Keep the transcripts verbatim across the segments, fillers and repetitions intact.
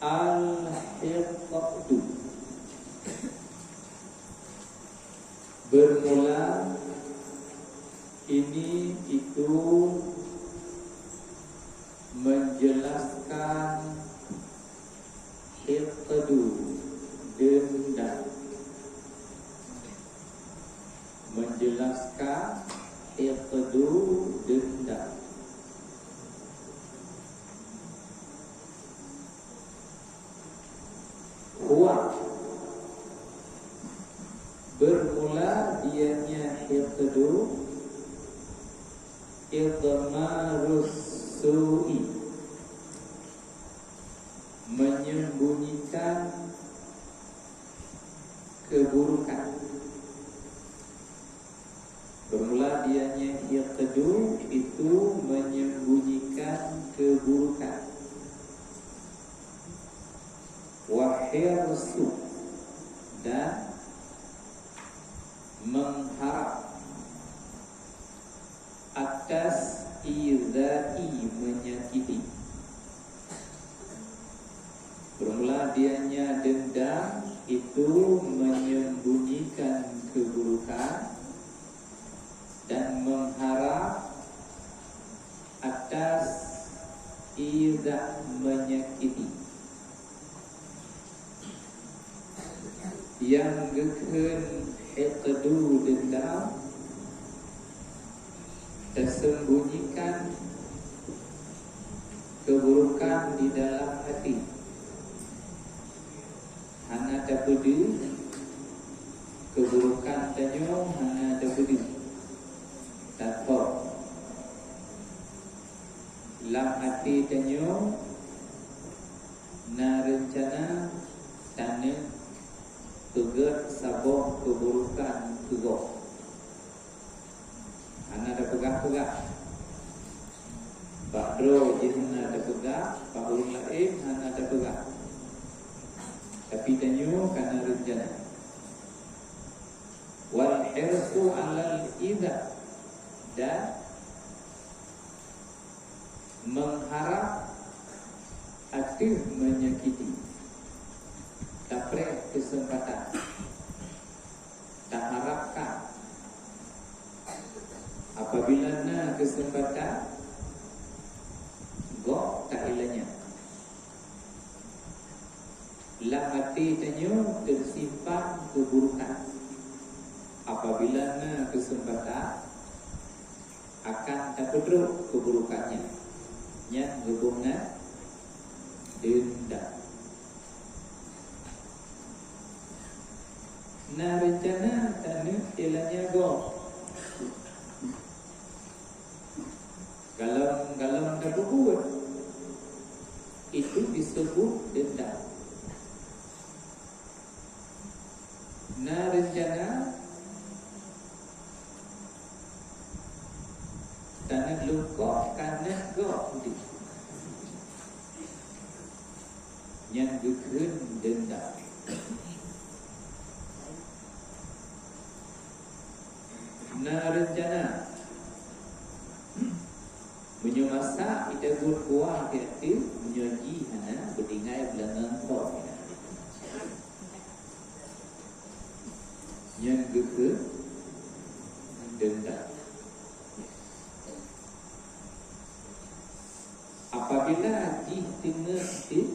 Al-hiqdu. Bermula ini itu menjelaskan hiqdu, dendam. Menjelaskan hiqdu, dendam. Huwa. Bermula dianya hiqdu, idmarus su'i, menyembunyikan keburukan. Bermula dianya hiqdu itu menyembunyikan keburukan. Wa hirsu, dan mengharap atas idza'i, menyakiti. Bermula dianya dendam itu menyembunyikan keburukan dan mengharap atas idza, menyakiti. Nyang geukheun hiqdu, dendam, teusembunyikan keburukan di dalam hati. Hana tapeudeuh keburukan tanyoe, hana tapeudeuh. Tathok lam até tanyoe na reuncana taneuk peugét saboh keuburukan keu gob. Hana tapeugah-peugah. Bak droe jih hana tapeugah, bak ureuëng laén hana tapeugah. Tapi tanyoe ka na reuncana. Wal hirsu alal idza, dan mengharap ateueh menyakiti. Tapreh keuseumpatan. Taharapkan. Apabila na keuseumpatan, gob tailanya. Lam até tanyoe teusimpan keuburukan. Apabila na keuseumpatan, akan tapeutrok keuburukan nyan. Nyan geuboh nan dendam. Na reuncana taneuk ilanya gob. Galom-galom tapeubuet, itu disebut dendam. Na reuncana taneuk lungkok, ka neuk gob deh. Nyan geukheun dendam. Na reuncana, meunyoe masak ita buet kuah di ateueh, meunyoe jih hana, beutinggai beulangang thon. Nyan geukheun dendam. Apabila jih teungeut teuh,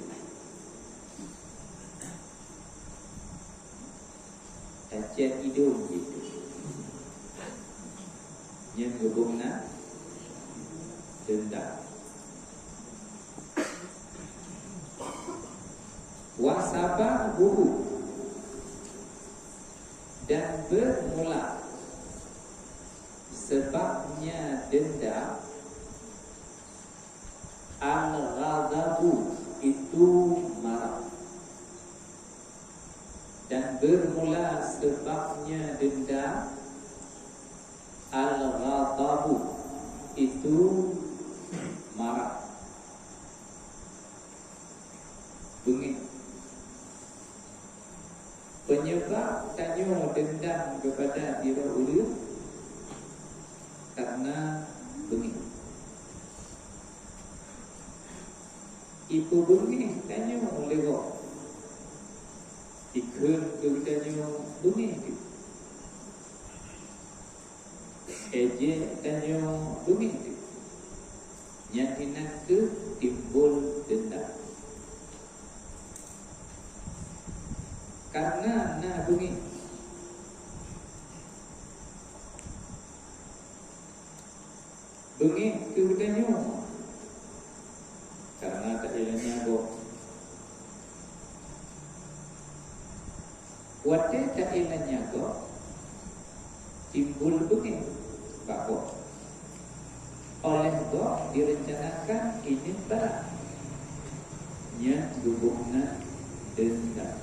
tacet idong jih teuh, nyan geuboh nan dendam. Wa sababuhu, dan bermula sebabnya dendam, al-ghadabu, itu marah. Dan bermula sebabnya dendam, al-ghadabu, itu marah. Beungéh. Penyebab tanyoe dendam keupada sidroe ureuëng karena beungéh. Ipeubeungéh tanyoe lé gob. Ikheun keu tanyoe beungéh teuh. Ejek tanyoe beungéh teuh. Nyan hinan kheueh timbul deundam. Kareuna na beungéh. Beungéh keu geutanyoe, kareuna tailanya gob. Watée tailanya gob, timbul beungéh bak gob. Óh lheueh gob direncanakan ineueng barang, nyan geuboh nan deundam.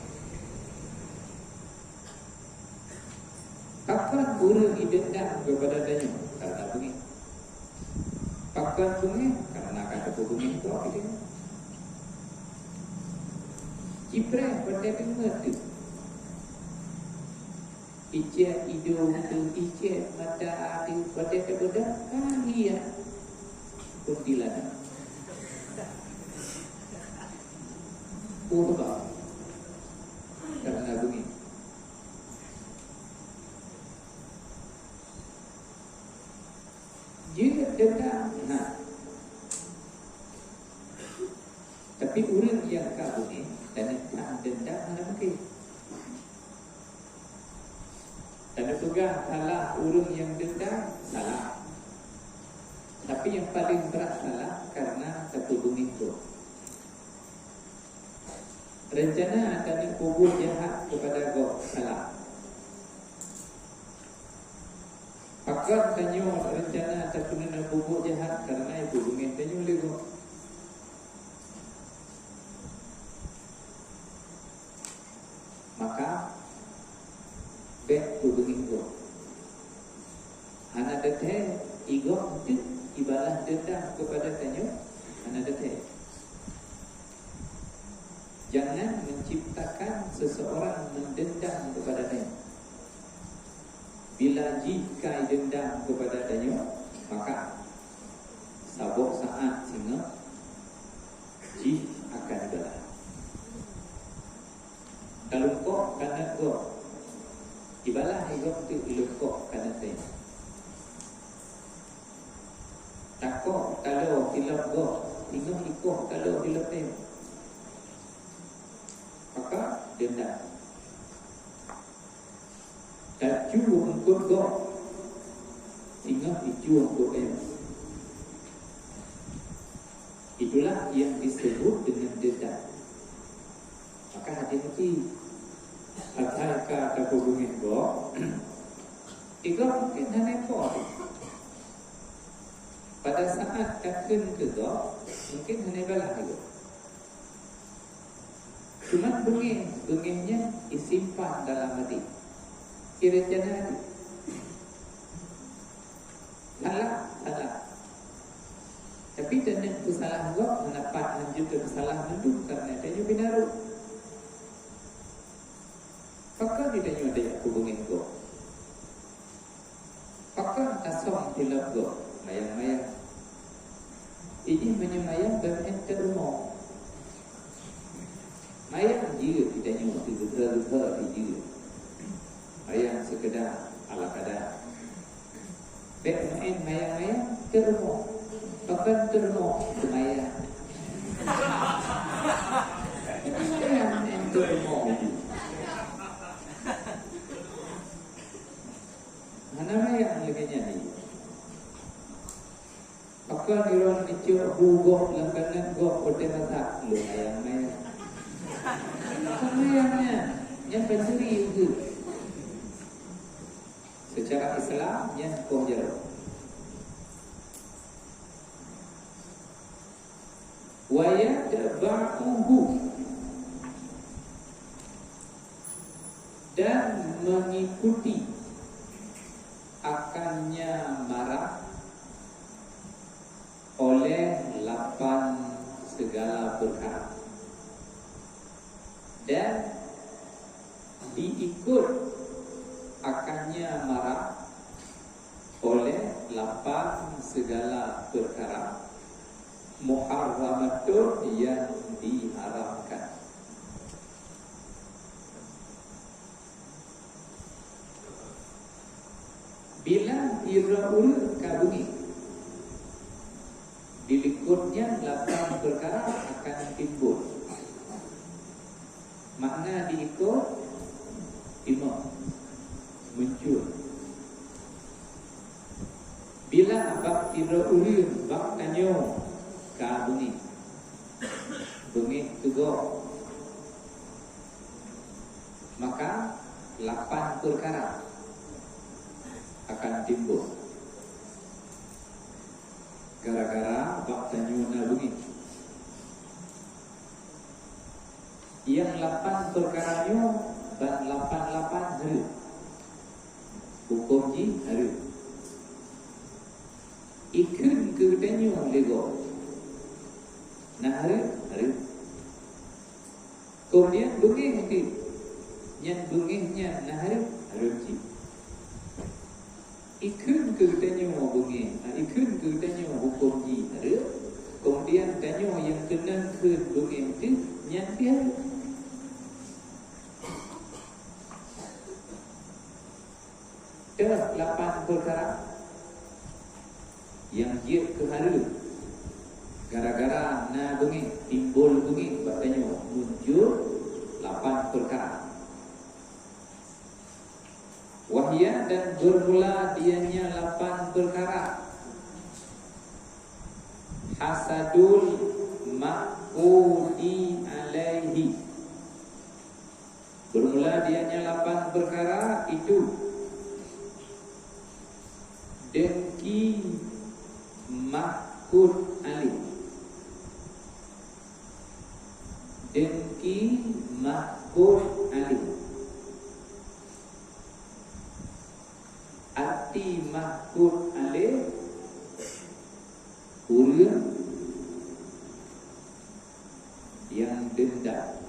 Pakon ureuëng ideundam keupada tanyoe? Kareuna beungéh. Pakon beungéh? Kareuna ka teupeubeungéh gob teuh. Cipreh watée deungoe teuh. Icét idong teuh, icét mata teuh, watée teubeudôh ka hiang kuntilanak. Peue sabab? Kareuna beungéh. Jeuet deundam na. Tapi ureuëng nyang ka beungéh, tanyoe that deundam hana mungken. Tanyoe peugah salah ureuëng nyang deundam, salah. Tapi nyang paleng brat salah kareuna tapeubeungéh gob. Rencana tanyoe peubuet jahat keupada gob salah. Pakon tanyoe rencana tapeuneuk peubuet jahat kareuna ipeubeungéh tanyoe lé gob. Maka, bék peubeungéh gob. Hana teuthée, i gob teuk ibalah deundam keupada tanyoe, hana teuthée. Jangan menciptakan seseorang mendendam kepada tanyoe. Bila jih ka ideundam keupada tanyoe, maka saboh saát singoh jih akan ibalah. Talungkok kanot gob, ibalah gob teuk ilungkok kanot tanyoe. Takok taloe silop gob, singoh ikoh taloe silop tanyoe. Maka deundam. Tacu eungkot gob, singoh icu eungkot tanyoe. Itulah yang disebut dengan deundam. Maka hati-hati. Asai ka tapeubeungéh gob, i gob mungken hana po. Pada saat takheun keu gob, mungken hana ibalah gob. Cuman beungéh, beungéh nyan isimpan dalam até. Kira-kira salah, salah. Tapi tanyoe peusalah gob, hana pat hanjeuet peusalah mandum kareuna tanyoe binarok. Pakon di tanyoe daya peubeungéh gob? Pakon tasong silop gob? Mayang-mayang. Ijih meunyoe mayang beuet teuk rumoh. Mayang jeuet di tanyoe teugeutha-geutha jeuet. Mayang seukeudar ala kada. Bék maén mayang-mayang teurumoh. Pakon teurumoh? Seumayang. Seumayang maén teurumoh. Hana mayang lagée nyan. Pakon droeneuh nicok bu gob lam kanot gob watée masak? Lôn mayang-mayang. Kon mayang nyan, nyan pancuri geuh. Seucara Islam, nyan poh jaroe. Wa yatba'uhu, dan mengikuti akannya marah oleh lapan segala perkara. Dan diikut akannya marah oleh lapan segala perkara, Muharramatun, yang diharamkan. Bila sidroe ureuëng ka beungéh, di likot nyan lapan peukara akan timbul. Makna di likot, timok, muncul. Bila bak sidroe ureuëng bak tanyoe ka beungéh, beungéh keu gob, maka lapan peukara akan timbul gara-gara bak tanyoe na beungéh. Nyang lapan peukara nyoe ban lapan-lapan hareuem. Huköm jih hareuem. Ikheun keu tanyoe lé gob, na hareuem, hareuem. Keumudian beungéh teuh, nyan beungéh nyan na hareuem, hareuem cit. Ikheun keu tanyoe beungéh, a, ikheun keu tanyoe huköm jih hareuem, keumudian tanyoe nyang keunong kheun beungéh teuh, nyan pih hareuem. Teuh lapan peukara nyang jeuet keu hareuem gara-gara na beungéh, timbul beungéh bak tanyoe, muncul lapan peukara. Wahia, dan bermula dianya lapan perkara. Hasadul mahqudi alaihi. Bermula dianya lapan perkara itu dengki mahqud alaih. Dengki mahqud alaih. Arti mahqud alaih, ureuëng nyang dendam.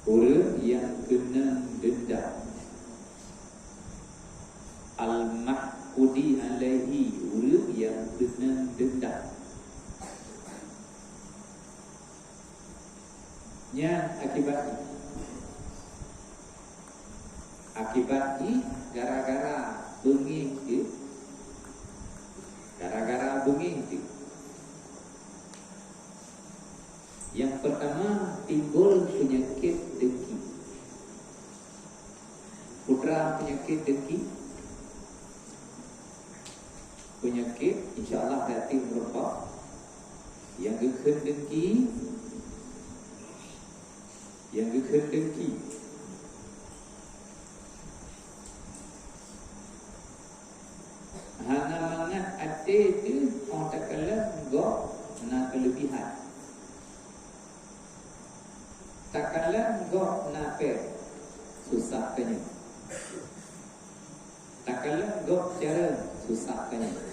Ureuëng nyang keunong dendam. Al-mahqudi alaihi, ureuëng nyang keunong dendam. Nyan akibat jih. Akibat jih gara-gara beungéh teuh. Gara-gara beungéh teuh. Nyang pertama, timbul peunyakét dengki. Peue treuk peunyakét dengki? Peunyakét, insya Allah, ka teuh meurumpok. Nyang geukheun dengki, nyang geukheun dengki, hana mangat até teuh óh takalon gob na keuleubihan. Takalon gob na péng, susah tanyoe. Takalon gob carông, susah tanyoe.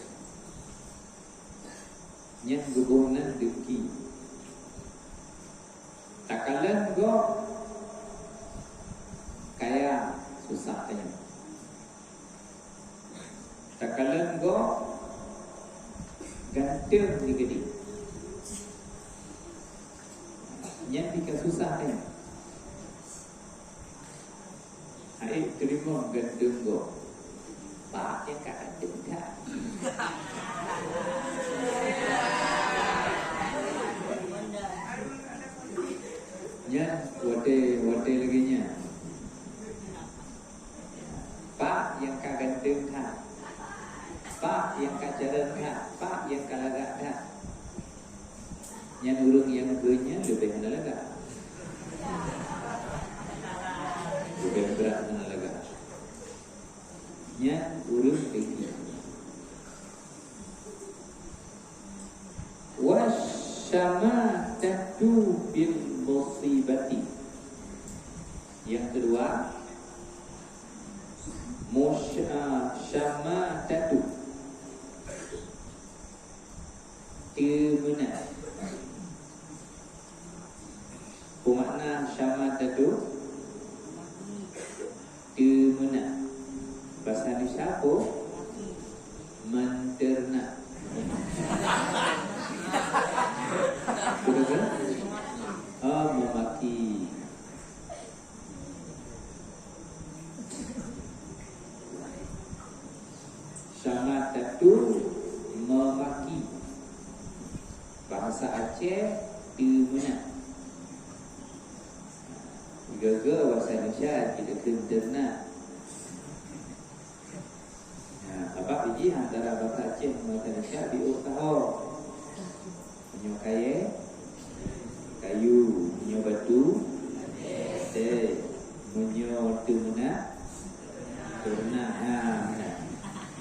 Nyan geuboh nan dengki. Takalon gob kaya, susah tanyoe. Takalon gob ganteng di gadih. Nyan pih ka susah tanyoe. Hai, teurimong ganteng gob. Pak nyang ka ganteng that. Nyan watée, watée lagée nyan. Pak nyang ka ganteng that. Pak nyang ka carông that. Pak nyang ka lagak that. Nyan ureuëng nyang keu nyan leubeh hana lagak. Leubeh brat hana lagak. Nyan ureuëng dengki. Wasyamatatu bil musibati. Nyang keudua, musy-, ah, syamatatu. Teumeunan. Peue makna syamatatu? Teumeunan. Basa Indonesia peue? Menternak. Betul ke? Oh, memaki. Sama tatu memaki. Bahasa Aceh, teumeunak. Gaga bahasa Indonesia, kita kheun teunak. Nah, sabab jih antara bahasa Aceh ngon bahasa Indonesia, biôh taho. Meunyoe kayèe, kayu. Meunyoe batu, batèe. Meunyoe teumeunak, teunak. Ha, meunan.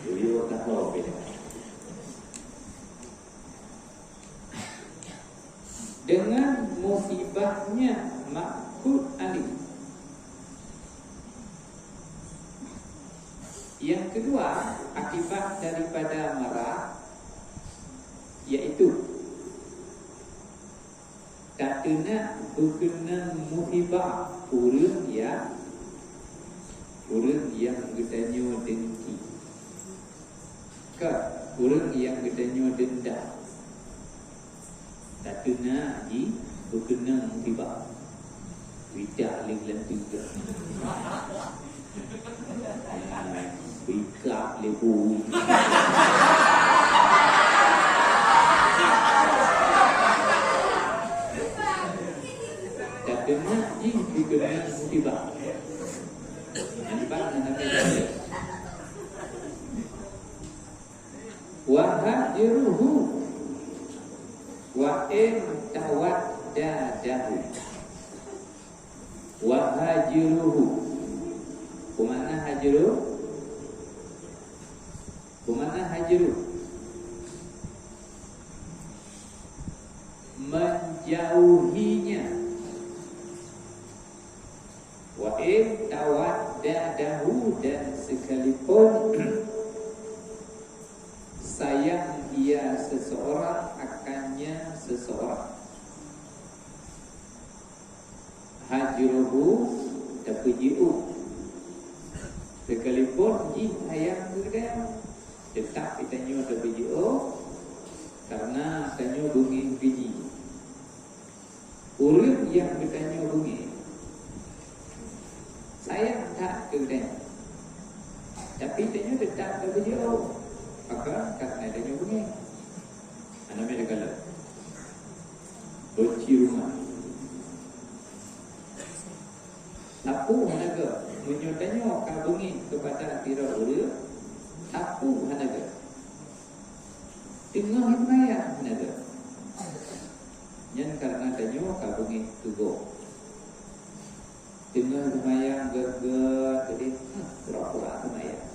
Biôh taho beda. Dengan musibahnya makhut alif. Yang kedua, akibat daripada marah, yaitu tateunak beukeunong musibah ureueng nyang, ureueng nyang geutanyoe dengki. Ka, ureueng nyang geutanyoe dendam. Tateunak jih beukeunong musibah. Bidak lé lam tiga. Bikap lé bu. Tateunak jih beukeunong musibah. Nyan ban hana. Wa hajruhu, wa in tawaddadahu. Wa hajruhu. Peue makna hajru? Peue makna hajru? Menjauhinya. Wa in tawaddadahu, dan sekalipun sayang ia seseorang akannya seseorang. Hajruhu, tapeujiôh. Sekalipun jih sayang keu geutanyoe, teutap geutanyoe tapeujiôh, karena tanyoe beungéh keu jih. Ureueng nyang geutanyoe beungéh, sayang that keu geutanyoe. Tapi tanyoe teutap tapeujiôh. Pakon? Karena tanyoe beungéh. Hana mé teukalon. Beunci rumoh. Sapeue hana gét, meunyoe tanyoe ka beungéh keupada sidroe ureueng, sapeue hana gét. Teungoh seumayang hana gét. Nyan karena tanyoe ka beungéh keu gob. Teungoh seumayang gét-gét tadi, hmm, pura-pura seumayang.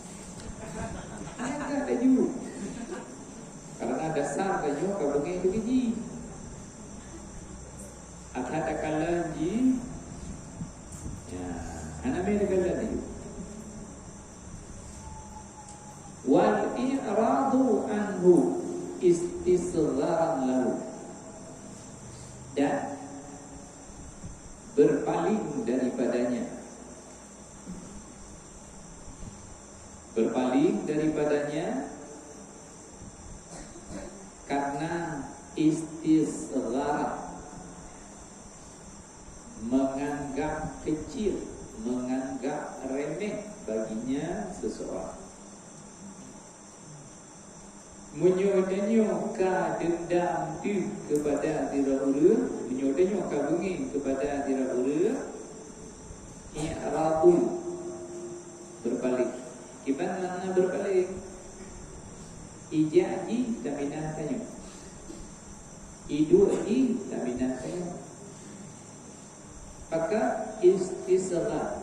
Hana gét laju. Karena dasar tanyoe ka beungéh teukeji. Ata takalon jih, ya, hana mé takalon laju. Wal i'radu anhu istisgharan lahu. Dan berpaling daripadanya. Berpaling daripadanya karena istisghar, menganggap kecil, menganggap remeh baginya seseorang. Meunyoe tanyoe ka deundam teuh keupada sidroe ureueng, meunyoe tanyoe ka beungéh keupada sidroe ureueng, i'radu, beurpaléng. Kiban makna beurpaléng? Ijak jih taminah tanyoe. Iduek jih taminah tanyoe. Maka istisghar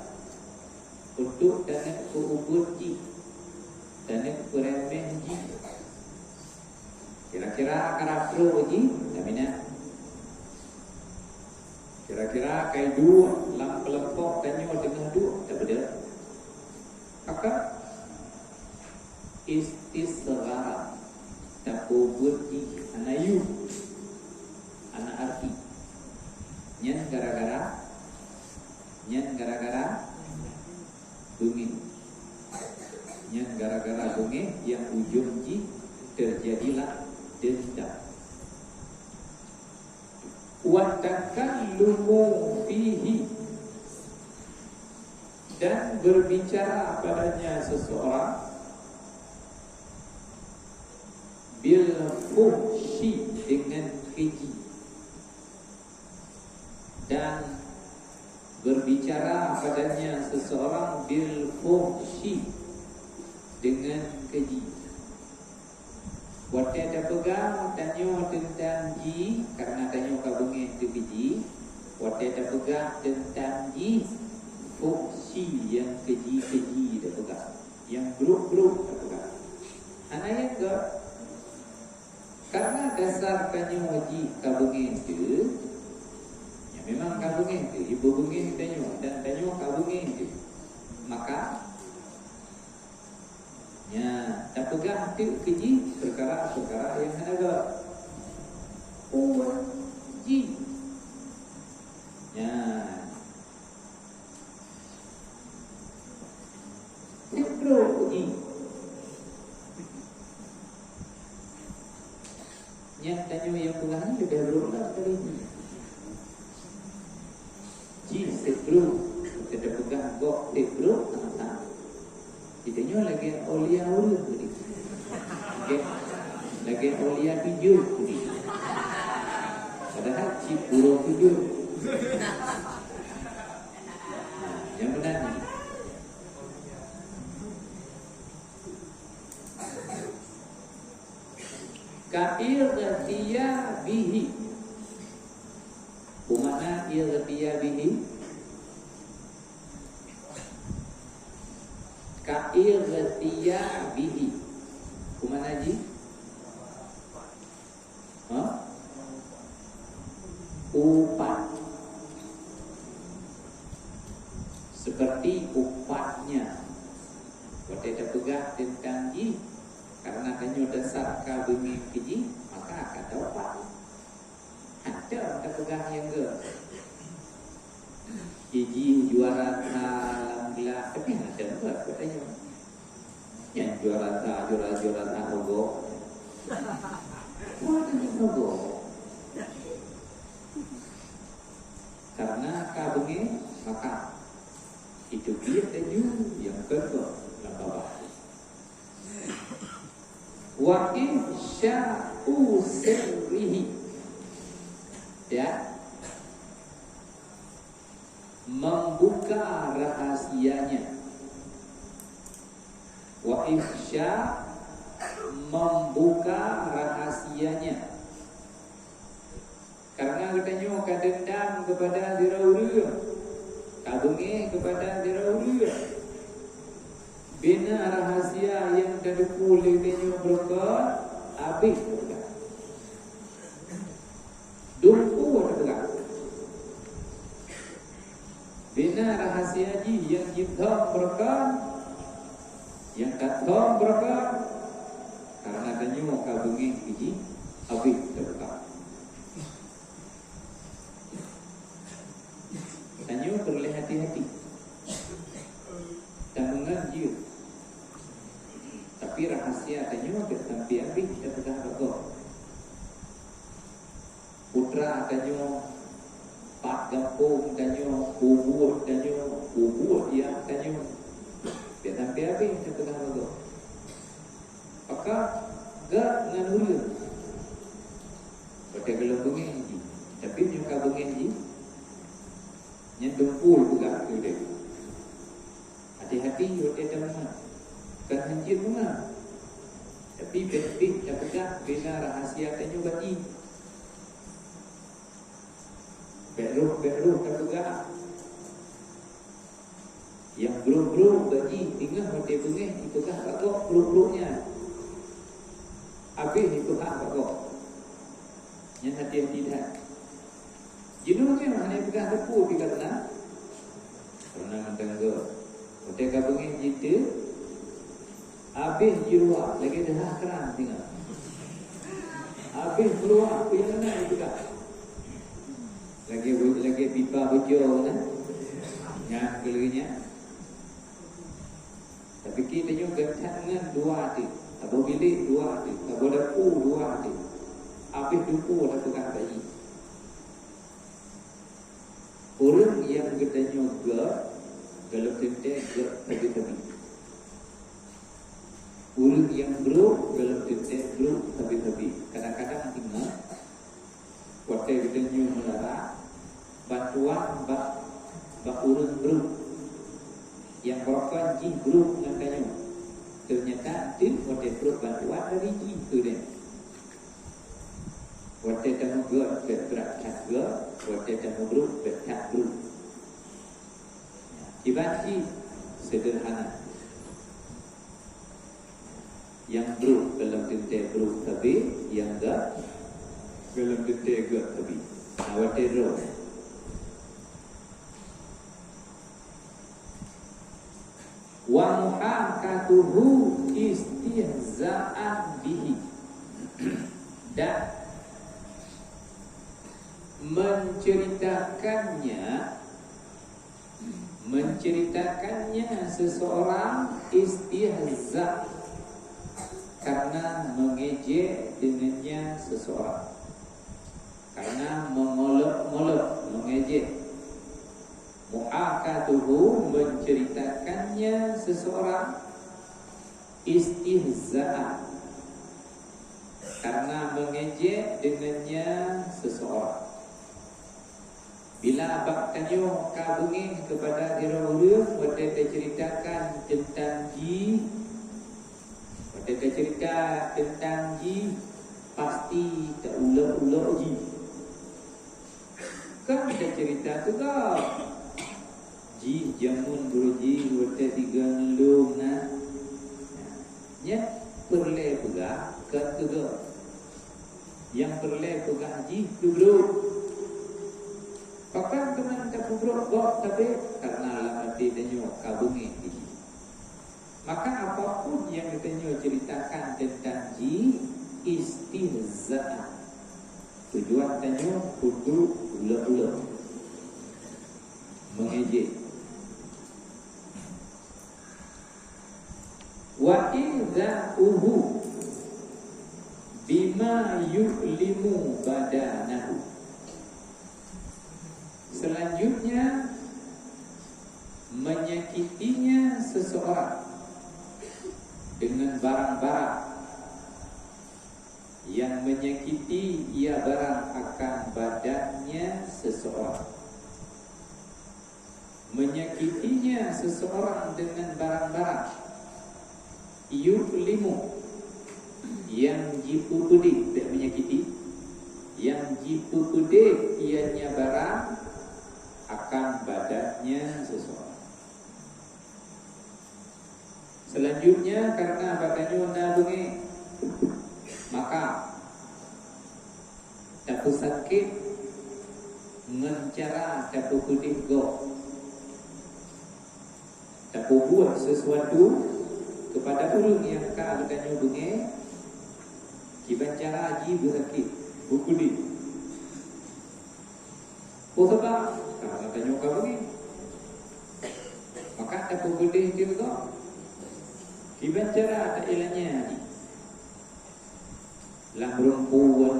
untuk taneuk peuubeuet jih, taneuk peureméh jih. Kira-kira ka rakrok jih, taminah. Kira-kira ka iduek lam keulompok tanyoe teungoh duek, tapeudeuek. Maka istisghar, tapeubuet jih hana yum, hana arti. Nyan gara-gara, nyan gara-gara beungéh. Nyan gara-gara beungéh nyang ujong jih Terjadilah dendam. Wa takallumu fihi, dan berbicara padanya seseorang bil fuhsyi, dengan keji, dan berbicara padanya seseorang bil fuhsyi, dengan keji. Watée tapeugah tanyoe teuntang jih, karena tanyoe ka beungéh teuh keu jih, watée tapeugah teuntang jih, fuhsyi nyang keji-keji tapeugah, nyang brok-brok tapeugah. Hana nyang gét. Karena dasar tanyoe jih ka beungéh teuh, ya memang ka beungéh teuh, ibu beungéh tanyoe dan tanyoe ka beungéh teuh. Maka, ya, tapeugah teuk keu jih peukara-peukara nyang hana gét. Peue jih? Ya. Sép brok jih. Nyan tanyoe nyang peugah nyan leubeh brok lom dari nyan. Jih sép brok, ka tapeugah gob sép brok, tang-tang. Di tanyoe lagée aulia ureuëng tadi. Lagée, lagée aulia tujoh tadi. Padahal cit burung tujoh. Nah, nyang meunan nyan. Ka ightiyabihi. Peue makna ightiyabihi? Ka ightiyabihi. Peue makna jih? Ha? Upat. Seperti upatnya. Watée tapeugah teuntang jih, karena tanyoe dasar ka beungéh keu jih, maka ka taupat. Hana tapeugah nyang gét. Jih juara sa lam glah, tapi hana teupeugah buet tanyoe. Nyang juara sa, juara, juara sa rogok. Wah, tanyoe rogok. Karena ka beungéh, maka itu biet laju nyang keudua lam babah. Wa ifsya'u sirrihi. Ya. Membuka rahasianya. Wa ifsya, membuka rahasianya. Karena geutanyoe ka dendam kepada sidroe ureuëng, ka beungéh kepada sidroe ureuëng. Bina rahasia nyang tateupeue lé geutanyoe beureukat, abéh teupeugah. Dum peue teupeugah. Bina rahasia jih nyang jithom beureukat, nyang tathom beureukat, karena tanyoe ka beungéh keu jih, abéh teupeugah. Tanyoe peureulée hati-hati. Tameungon jeuet. Tapi rahasia tanyoe bék sampai abéh tapeugah bak gob. Putra tanyoe, pat gampông tanyoe, bubuet tanyoe, bubuet yah tanyoe. Bék sampai abéh tapeugah bak gob. Maka gét ngon ureuëng. Watée gohlom beungéh jih, tapi meunyoe ka beungéh jih, nyan tumpul peugah keu udeb. Hati-hati watée tameungon, kon hanjeuet meungon, tapi bék-bék tapeugah bina rahasia tanyoe bak jih. Bék roh-bék roh tapeugah. Nyang brok-brok bak jih, teungoh watée beungéh jipeugah bak gob brok-brok nyan. Abéh jipeugah bak gob. Nyan hati-hati that. Jinoe nyoe hana jipeugah teupeu pih ka teunang. Karena mantong gob. Watée ka beungéh jiteuk, abéh jiruak lagée deuhah kran singoh. Abéh meuruak peue nyang na jipeugah. Lagée, lagée pipa beucong na. Nyan keu lagée nyan. Tapi keu tanyoe geutanyoe ngon dua até. Saboh bilék dua até, saboh dapu dua até. Habéh tupo dah peugah bayi. Ureuëng nyang geutanyoe geuh, gohlom teuntée geuh sabe-sabe. Ureuëng nyang brok, gohlom teuntée brok sabe-sabe. Kadang-kadang ingat, watée geutanyoe meulara, bantuan bak, bak ureuëng brok. Nyang barokon jih brok ngon tanyoe. Teunyata enteuk watée brok bantuan dari jih keu deh. Watée tameugöt bèk brat that göt, watée tamubrok bèk that brok. Kiban cit seudeurhana. Nyang brok gohlom teuntée brok sabe, nyang göt gohlom teuntée göt sabe. Nah, watée droe. Wa muhakatuhu istihza'an bihi. Dan menceritakannya, menceritakannya seseorang istihza, karena mengejek dengannya seseorang. Karena mengolok-ngolok, mengejek. Muhakatuhu, menceritakannya seseorang, istihzaan, karena mengejek dengannya seseorang. Bila bak tanyoe ka beungéh keupada sidroe ureuëng watée teuceuritakan teuntang jih, watée teuceurita teuntang jih, pasti teuulok-ulok jih. Kan teuceurita teuga. Jih jameun guru jih watée tiga ngeulom na. Nyan peureulée peugah kon teuga. Nyang peureulée peugah jih keu brok. Pakon teuma tapeubrok gob sabe? Karena lam até tanyoe ka beungéh di jih. Maka apapun nyang geutanyoe ceuritakan teuntang jih, istihzaan. Tujuan tanyoe untuk ulok-ulok. Mengejek. Wa idza'uhu bima yu'limu badanahu. Selanjutnya, menyakitinya seseorang dengan barang-barang yang menyakiti ia barang akan badannya seseorang. Menyakitinya seseorang dengan barang-barang. Yu'limu, nyang jipeupeudeh, bèk menyakiti, nyang jipeupeudeh ianya barang akan badannya seseorang. Selanjutnya, karena badanyoe na beungéh, maka tapeusakét ngon cara tapeupeudeh gob. Tapeubuet sesuatu kepada ureuëng nyang ka geutanyoe beungéh, kiban cara jih beusakét, beupeudeh. Peue sabab? Karena tanyoe ka beungéh. Maka tapeupeudeh jih gob. Kiban cara tailanya jih. Lam rumpun,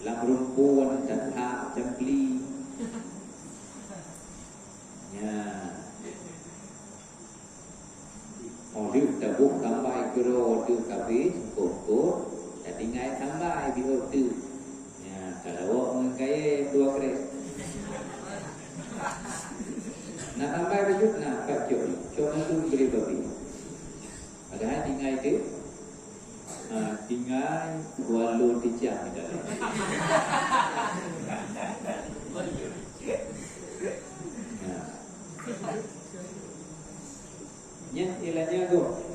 lam rumpun, tathak, campli. Nya. Óh lheueh taboh tambai keudroe teuh ka habéh, sungkot-sungkot, tatinggai tambai bihôh teuh. Nya, talawok ngon kayèe dua krek. Na tambai bacut na, pat cok, cok mandum bri babi. Padahai tinggai teuh, ha, tinggai walau tijang di dalam. Nah. Nyan ilanya gob.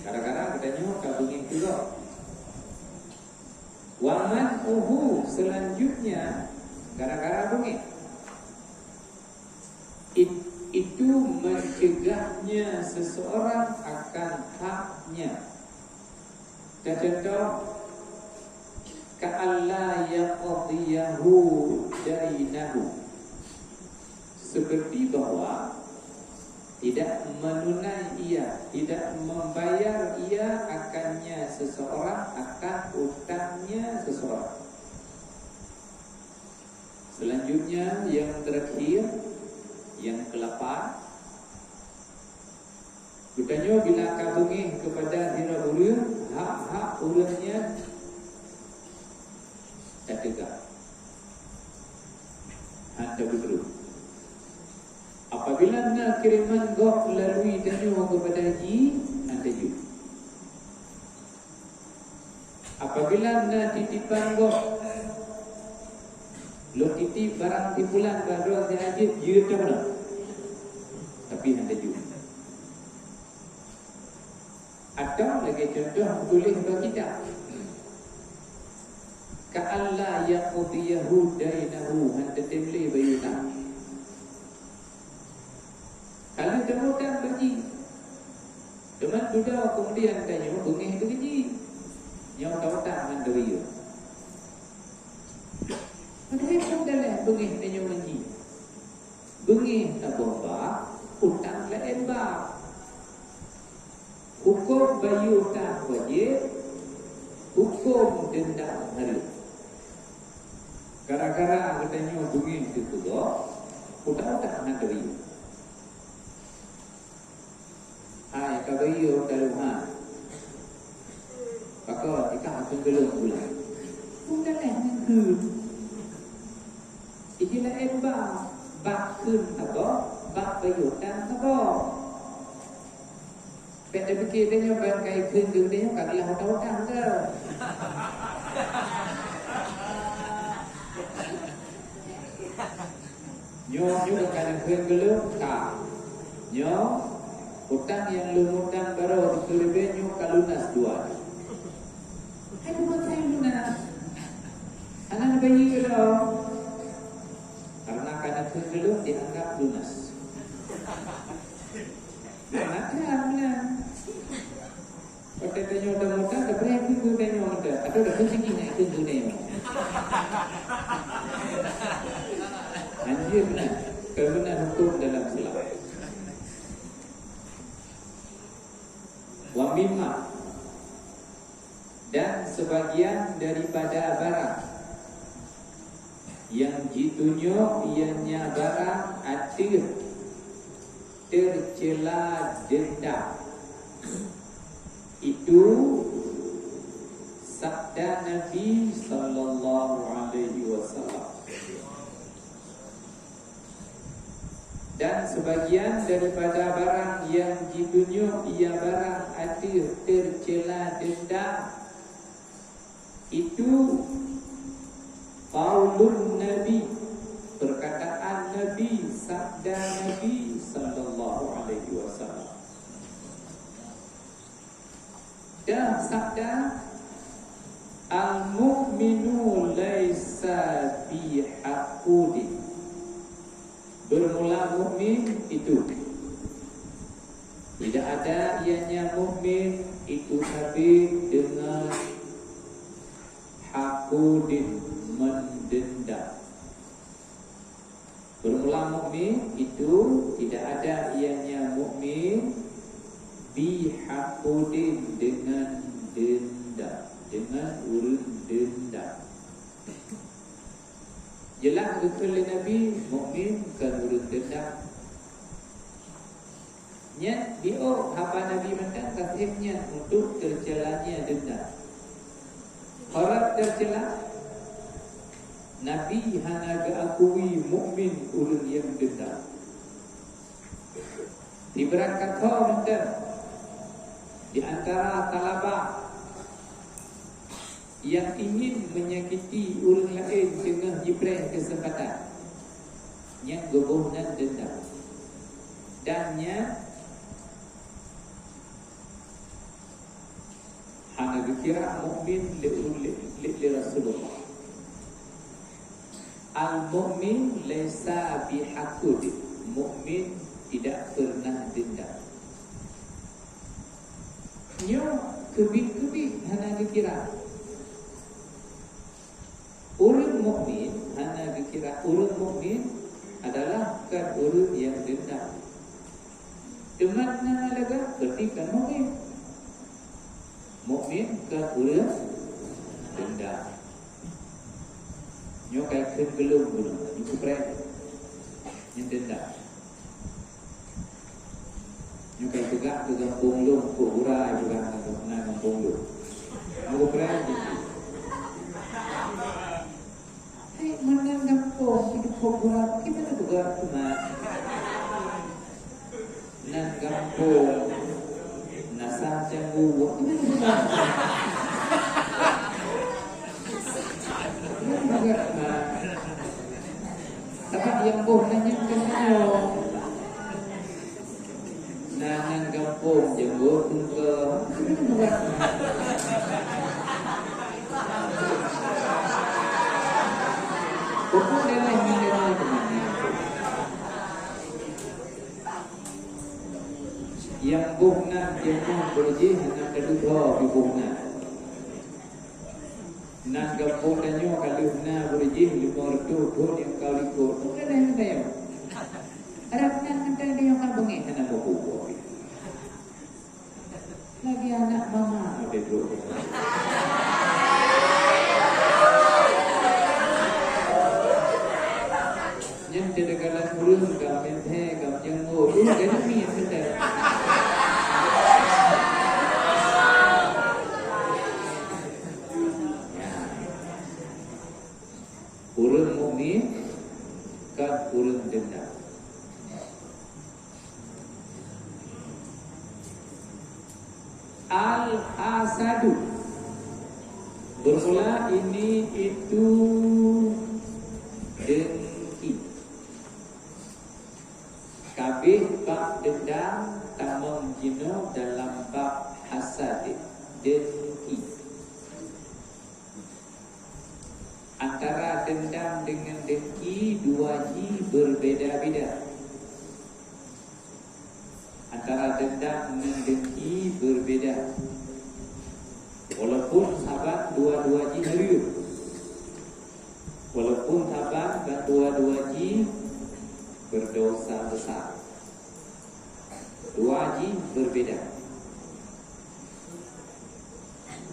Gara-gara geutanyoe ka beungéh teuh gob. Wa man'uhu, selanjutnya, gara-gara beungéh. It-, itu mencegahnya seseorang akan haknya. Contoh, ka'alla yaqdiyahu dainahu. Seperti bahwa Tidak menunai ia, tidak membayar ia akannya seseorang, akan utangnya seseorang. Selanjutnya, yang terakhir, yang kelapan, geutanyoe bila ka beungéh kepada sidroe ureuëng, hak-hak ureuëng nyan tateugah, hana beutôi. Apabila na kiriman gob lalui tanyoe kepada jih, hana jeuet. Apabila na titipan gob, lôn titip barang si pulan bak droe si hajat, jeuet tabloe, tapi hana jeuet. Atau lagée contoh tuléh bak kitab, "Ka'alla yaqdiyahu dainahu", hana teutem lé bayeue utang. Ka lheueh tautang bak jih, teuma dudoe keumudian tanyoe beungéh keu jih, nyoe tautang ngon doyeu. Padahai kon daleh beungéh tanyoe ngon jih. Beungéh saboh bab, utang laén bab. Hukôm bayeue utang wajéb, hukôm deundam hareuem. Gara-gara geutanyoe beungéh teupeugah, utang-utang hana teubayeue. Hai, ka bayeue utang lôn han. Pakon, ikah akheun keu lôn bulan. Bukan eh, ngeukheun. Iji laén bab, bab kheun saboh, bab bayeue utang saboh. Bék tapike tanyoe ban ka ikheun keu tanyoe ka geulah utang-utang teuh. Nyoe, nyoe ka neukheun keu lôn, ka. Nyoe, utang nyang lôn utang baroe di Suribe nyoe ka lunas dua. Hai, bukan saya lunas. Hana neubayeue lom. Karena ka neukheun keu lôn dianggap lunas. Nah, nah, nah. Watèe tanyoe tameuutang, tapeuraya keu tanyoe mantong. Atawa tapeusigi ngon keu tanyoe. Anjir meunan. Keu meunan hukôm dalam Islam. Wa mimma, dan sebagian daripada barang nyang jitunyok ianya barang ateueh teucela dendam. Itu sabda Nabi sallallahu alaihi wasallam. Dan sebagian daripada barang yang ditunyok ia barang ateueh teucela dendam, itu qaulun Nabi, perkataan Nabi, sabda Nabi sallallahu alaihi wasallam. Dah sabda, "Al-mu'minu laisa bihaqudin." Bermula mukmin itu. Tidak ada ianya mukmin itu sabit dengan haqudin, mendendam. Bermula mukmin itu tidak ada ianya mukmin bihaqudin, dengan dendam, dengan ureuëng dendam. Jeulaih geukheun lé Nabi, mukmin kon ureuëng dendam. Nyan jiôh haba Nabi mantong ka seb nyan untuk teucela dendam. Harab teucela, Nabi hana geuakui mukmin ureuëng nyang dendam. Sibeurangkat ho mantong di antara talaba nyang ingin menyakiti ureuëng laén teungoh jipreh keuseumpatan, nyang geuboh nan dendam. Dan nyan hana geukira mukmin lé, lé, lé, lé Rasulullah. Al-mu'min laisa bihaqud. Mukmin tidak pernah dendam. Nyoe keubiet-keubiet hana geukira. Ureuëng mukmin hana geukira, ureuëng mukmin adalah bukan ureuëng nyang dendam. Teuma na lagak berarti kan mukmin. Mukmin kan ureueng dendam. Nyoe kai kheun geulong-geulong, nyoe kupreh. Nyan dendam. Nyoe kai peugah keu gampông lôn, keu gura ai peugah na gampông lôn. Nyoe kupreh. Hai, meunan gampông, hidup kok gura, gimana juga, Mak? Nan gampông, nasa canggu, gimana juga? Gimana juga, Mak? Sabab nyang boh nanya ke saya. Nah, nan gampông jeuet teungke. Bukan dalam hingga teman. Nyang boh nan jeuet beurjih hana teududoe di boh nan. Nan gampông tanyoe ka lheueh na beurjih limong reutôh thon nyang ka likot. Bukan hana tanyoe. Rab nan mantong tanyoe ka beungéh hana meubuet. Lagi anak mama model tu. Nyan teudegalan ureueng gam meuthé gam nyang ngon. Ureueng gam miet meuthé. Ureueng mukmin kan ureueng dendam. Al-hasadu. Bermula ini itu dengki. Kabeh bab dendam tamong jinoe dalam bab hasad, dengki. Antara dendam dengan dengki dua jih berbeda-beda. Antara dendam ngon dengki berbeda. Walaupun saban dua-dua jih hareuem. Walaupun saban dan dua-dua jih berdosa besar. Dua jih berbeda.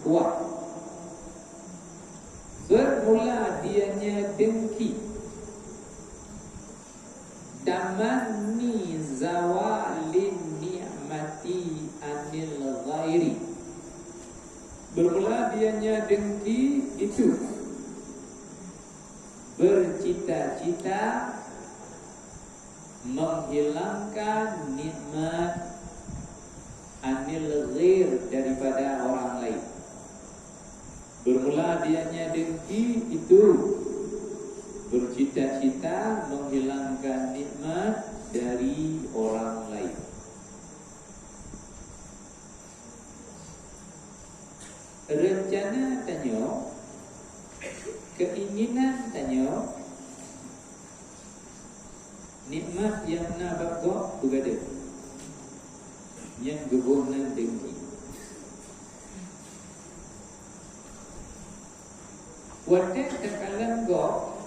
Kuat. Bermula dianya dengki. Tamanni zawalin ni'mati anil ghairi. Bermula dianya dengki itu bercita-cita menghilangkan nikmat anil ghair daripada orang lain. Bermula dianya dengki itu bercita-cita menghilangkan nikmat dari orang lain. Rencana tanyoe, keinginan tanyoe, nikmat nyang na bak gob beugadôh, nyan geuboh nan dengki. Watée takalon gob,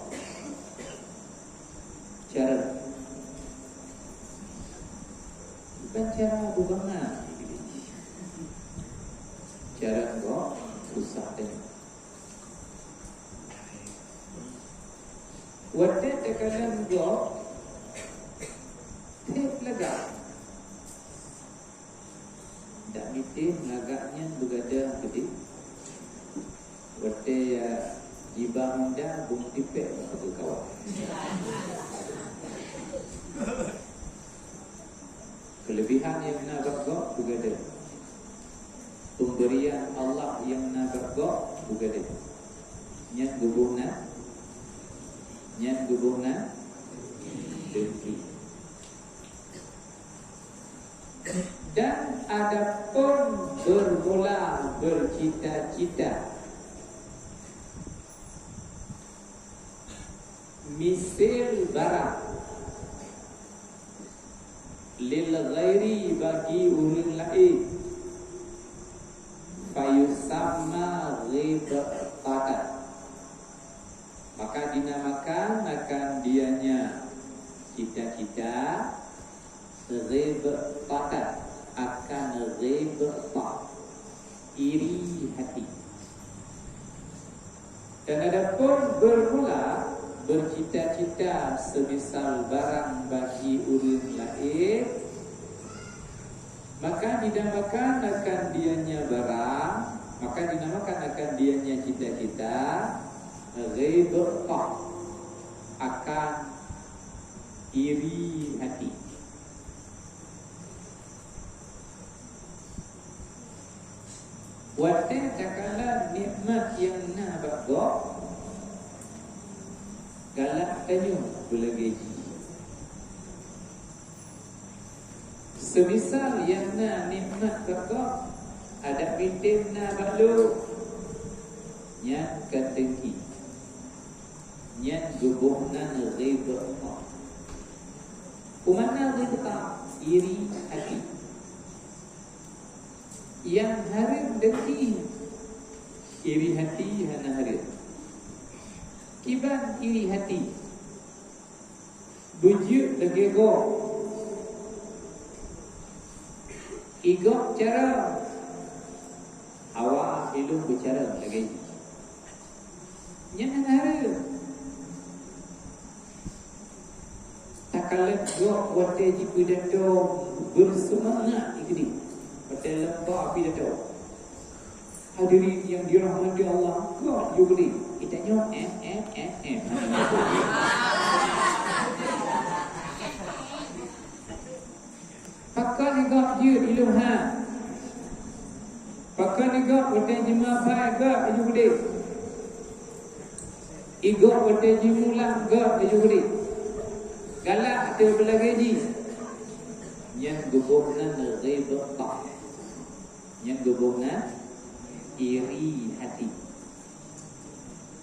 cara, bukan cara bubanga, cara gob susah teuh. Watée takalon gob, teuh lagak. Dak mitéh lagak nyan beugadôh keudeh. Watée ya jiba honda bung tipék bak keukawa. Keulebihan nyang na bak gob beugadôh. Peumberian Allah nyang na bak gob beugadôh. Nyan geuboh nan, nyan geuboh nan dengki. Dan adapun bermula bercita-cita, misil barang lil ghairi bagi ureuëng laén, fayusamma ghibtatan, maka dinamakan akan dianya cita-cita Ghibtah, akan ghibtah, iri hati. Dan adapun bermula bercita-cita semisal barang bagi ureuëng laén, maka dinamakan akan dianya barang, maka dinamakan akan dianya cita-cita ghibtah, akan iri hati. Watée takalon nikmat nyang na bak gob, galak tanyoe beulagée jih. Semisal nyang na nikmat bak gob, adak mitem na bak lôn, nyan ka dengki. Nyan geuboh nan ghibtah. Peue makna ghibtah? Iri hati. Nyang hareuem dengki, iri hati hana hareuem. Kiban iri hati? Beujeuet lagée gob. Igob cara, awai ilôn beucara lagée jih. Nyan hana hareuem. Takalon gob watée jipeudato beuseumangat jih keudeh, watée lom gob pidato. Hadirin nyang dirahmati Allah, gob jih keudeh. Geutanyoe em, em, em, em. Pakon igob jeuet ilôn ha? Pakon igob watée jimeuaphai gob laju keudeh? Igob watée jimulak gob laju keudeh? Galak ateueh beulagée jih. Nyan geuboh nan ghibtah. Nyan geuboh nan iri hati.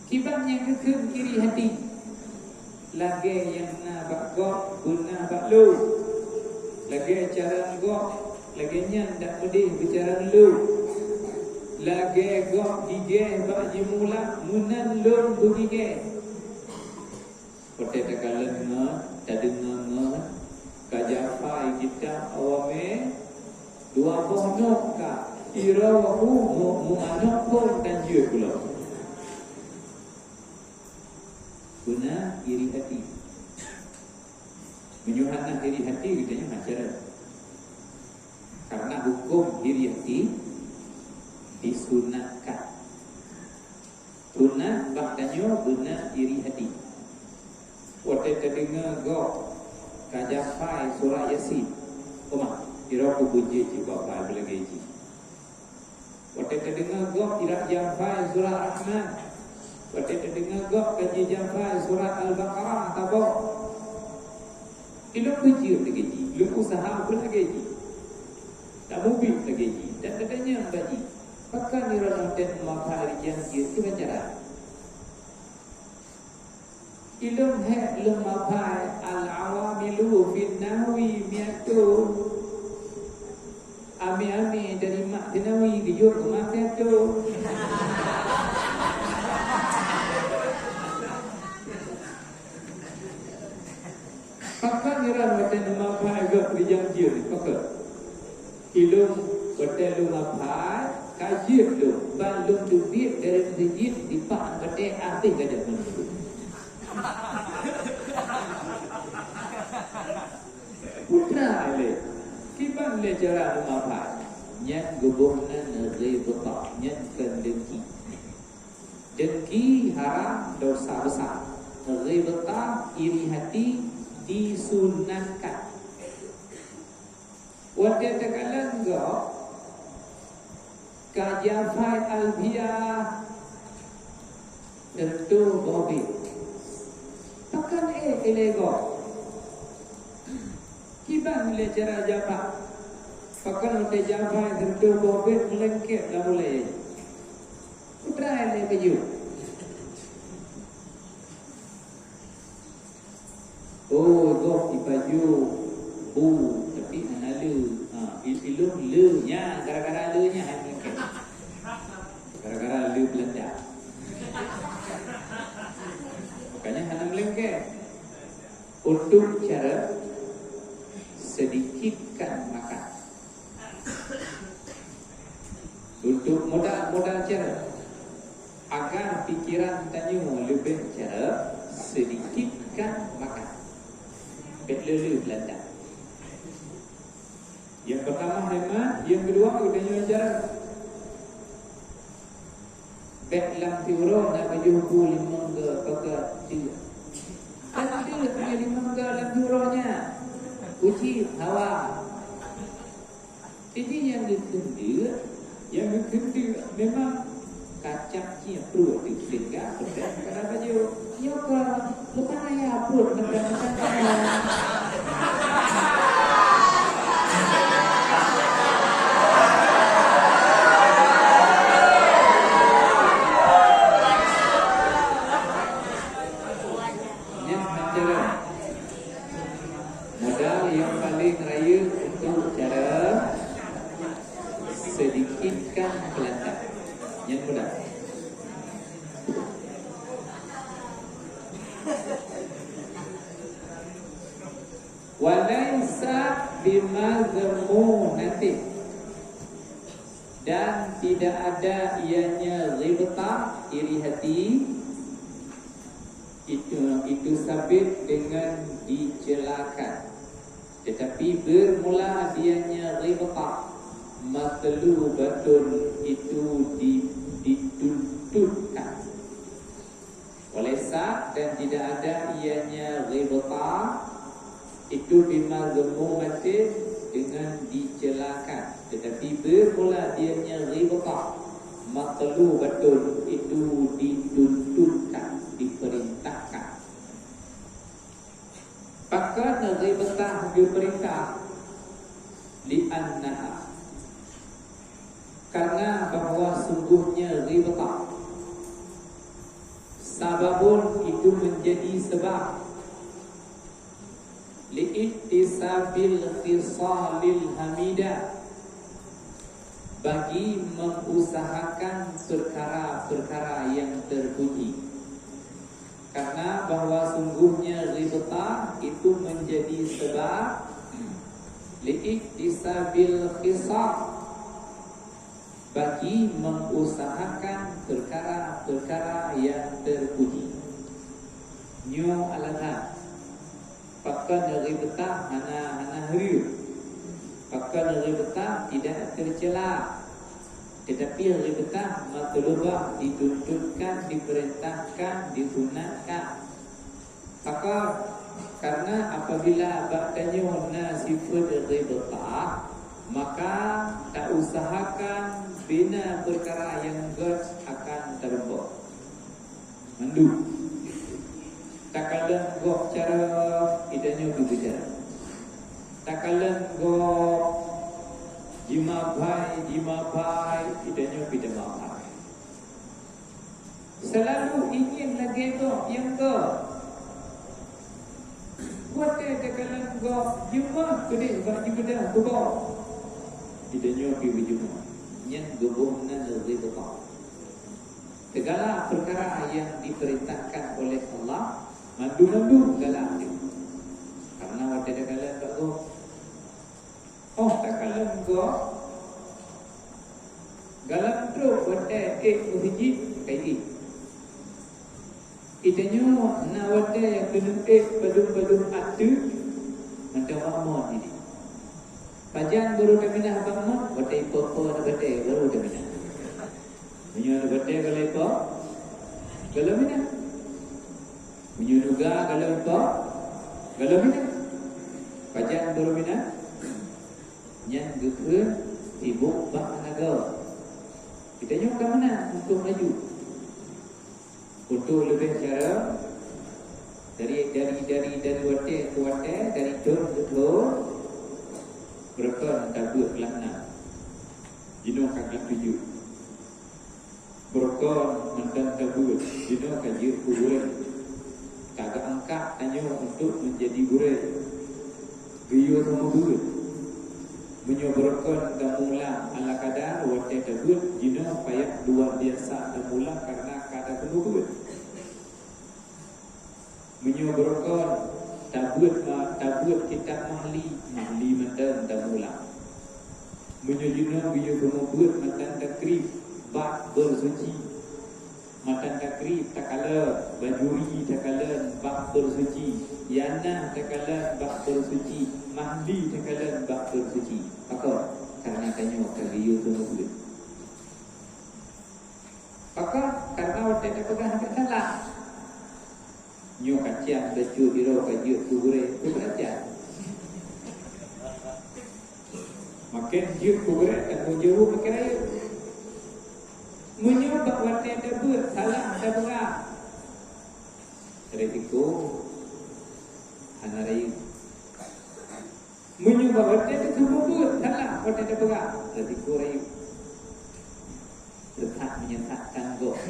Kiban nyang geukheun iri hati? Lagée nyang na bak gob beuna bak lôn. Lagée cara gob, lagée nyan dak meudeh beucara lôn. Lagée gob gigée bak jimulak, meunan lôn beugigée. Watée takalon ngon, tadeungoe ngon, ka jiaphai kitab awamé, dua boh nyoe ka, iroe mu-, mu-, meuanok phon dan jeuet pulo. Beuna iri hati. Meunyoe hana iri hati, geutanyoe hana cara. Karena huköm iri hati disunatkan. Sunat bak tanyoe beuna iri hati. Watée tadeungoe gob ka jiaphai surat Yasin, oma, iroe ku beujeuet jih bak aphai beulagée jih. Watée tadeungoe gob irak jiaphai surat Rahman, watée tadeungoe gob ka jiaphai surat Al-Baqarah, tabok. Ilôn beujeuet lagée jih, lôn useuha beulagée jih. Tamubiet lagée jih, dan tatanyong bak jih, pakon iroe nyoe teuh meuaphai rijang jeuet kiban cara? Ilôn hék lôn meuaphai Al-Awamilu fin Nahwi miatun. Ami-ami dari Mak Sinawi geujok keu Mak Sinawi. Pakon ngiran watée neuma phai gob rijang jeuet, pakon? Ilôn watée lôn aphai, ka jeuet lôn, ban lôn teubiet dari meuseujid dipat watée abéh gadôh meunurot. Putra lé, kiban lé cara neuma phai? Nyan geuboh nan ghibah, nyan kon dengki. Dengki haram, dosa besar. Ghibah, iri hati, disunatkan. Watée takalon gob, ka jiaphai Alfiah, teuntô boh bét. Pakon ék ilée gob? Kiban lé cara jiaphai? Pakon watée jiaphai teuntô boh bét meulengket lam ulée? Putra lé keujeuet. Oh, gob ipajoh bu, tapi hana le. Ha, i-, ilôn le nya, gara-gara le nya hai meulengket. Gara-gara le Belanda. Makanya hana meulengket. Untuk cara sedikit Modal, modal cara. Agar pikiran tanyoe leubeh cara, sedikitkan makan. Bèk le-le beulanja. Nyang peurtama hemat, nyang keudua geutanyoe cara. Bèk lam siuroe na bajeuhu limong go pakat. Kan ada punya limong go lam siuroe nyan. Uji hawa. Jadi nyang geukheun deuk, nyang geukheun deuk memang kacak cit pruet deuk sehingga peugah keunan bajeuhu. Nyoe ka leupah raya pruet mantong-mantong. Nyan cara. Modal nyang paleng rayeuk untuk cara sedikitkan keulantan. Nyan modal. Walaisa bimazmunatin, dan tidak ada ianya ghibtah, iri hati, itu, itu sabit dengan dicelakan. Tetapi bermula dianya ghibtah, matlubatun, itu di, dituntutkan. Walaisa, dan tidak ada ianya ghibtah, itu bimazmunatin, dengan dicelakan. Tetapi bermula dianya ghibtah, matlubatun, itu dituntutkan, diperintahkan. Pakon ghibtah geupeurintah? Li'annaha, karena bahwa sungguhnya ghibtah, sababun, itu menjadi sebab, li'iktisabil khisalil hamidah, bagi mengusahakan perkara-perkara yang terpuji. Karena bahwa sungguhnya ghibtah itu menjadi sebab li'iktisabil khisal, bagi mengusahakan perkara-perkara yang terpuji. Nyoe alasan pakon ghibtah hana, hana hareuem, pakon ghibtah tidak tercela. Tetapi ghibtah matlubah, dituntutkan, diperintahkan, disunatkan. Maka, karena apabila bak tanyoe na sifat ghibtah, maka tausahakan bina peukara nyang gét akan tarumpok. Mandum. Takalon gob cara, geutanyoe pih beucara. Takalon gob jimeu'ah bhai, jimeu'ah bhai, geutanyoe pih tameu'ah bhai. Selalu ingin lagèe gob nyang gét. Watèe takalon gob jimeu'ah keudéh bak jibeudah keu gob, geutanyoe pih beujimeu'ah. Nyan geuboh nan ghibtah. Segala perkara yang diperintahkan oleh Allah, mandum-mandum galak. Karena watèe takalon bak gob, oh, takalon gob, galak trok watèe ék meuseujid, kai ék. Geutanyoe na watèe keuneuk ék padum-padum ateueh, mantong bak mon jih. Pajan baru taminah bak mon, watèe ipo-po na batèe baru taminah. Meunyoe na batèe galak ipo, galak minah. Meunyoe nuga galak ipo, galak minah. Pajan baru minah, nyan geukheun sibok bak hana gét. Geutanyoe ka meunan untuk laju. Untuk leubeh cara, dari, dari, dari, dari watèe keu watèe, dari thôn keu thôn, beureukan tabeuet lam na. Jinoe ka gleh tujoh. Beureukan mantong tabeuet, jinoe ka jeuet keu gurèe. Ka geuangkat tanyoe untuk meunjadi gurèe. Geuyue tameubeut. Meunyoe beureukan tameuulang ala kadar watèe tabeuet, jinoe payah luar biasa tameuulang kareuna ka tameubeut. Meunyoe beureukan tabeuet ma-, tabeuet kitab mahli, mahli mantong tameuulang. Meunyoe jinoe geuyue tameubeut mantong takrib, Bak bersuci. Matan takrieb takalon, bajuri takalon bak bersuci, yanah takalon bak bersuci, mahli takalon bak bersuci. Pakon? Karena tanyoe ka geuyue keu mubuet. Pakon? Karena watée tapeugah ka salah. Nyoe ka cian bacut, droe ka jeuet keu gurée, peue beurat cian. Maken jeuet keu gurée, tanggong jaweueb maken rayeuk. Meunyoe bak watée tabeuet salah tapeugah, risiko hana rayeuk. Meunyoe bak watée teuka mubuet salah watée tapeugah, risiko rayeuk. Teuka meunyoe that tanggong.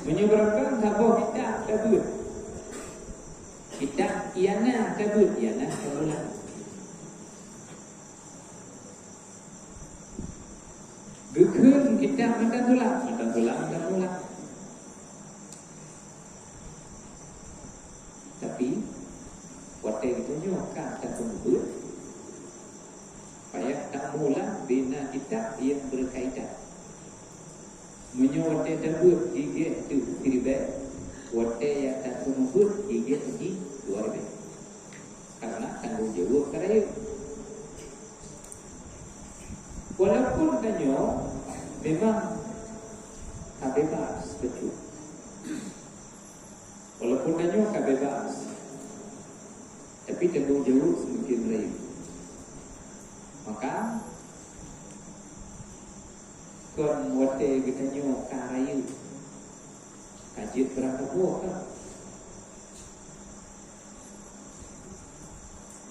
Meunyoe barangkang saboh kitab tabeuet, kitab ianah tabeuet, ianah tamulang. Geukheun kitab mantong tulang, mantong tulang, mantong tulang. Tapi watée geutanyoe ka tapeumubuet, payah tamulang bina kitab nyang beurkaitan. Meunyoe watée tabeuet gigée teuh siribée, watée nyang tapeumubuet gigée jih dua ribée. Karena tanggong jaweueb ka rayeuk. Walaupun tanyoe memang ka bebas bacut. Walaupun tanyoe ka bebas, tapi tanggong jaweueb seumaken rayeuk. Maka, kon watée geutanyoe ka rayeuk, ka jeuet beurangkapeue ka.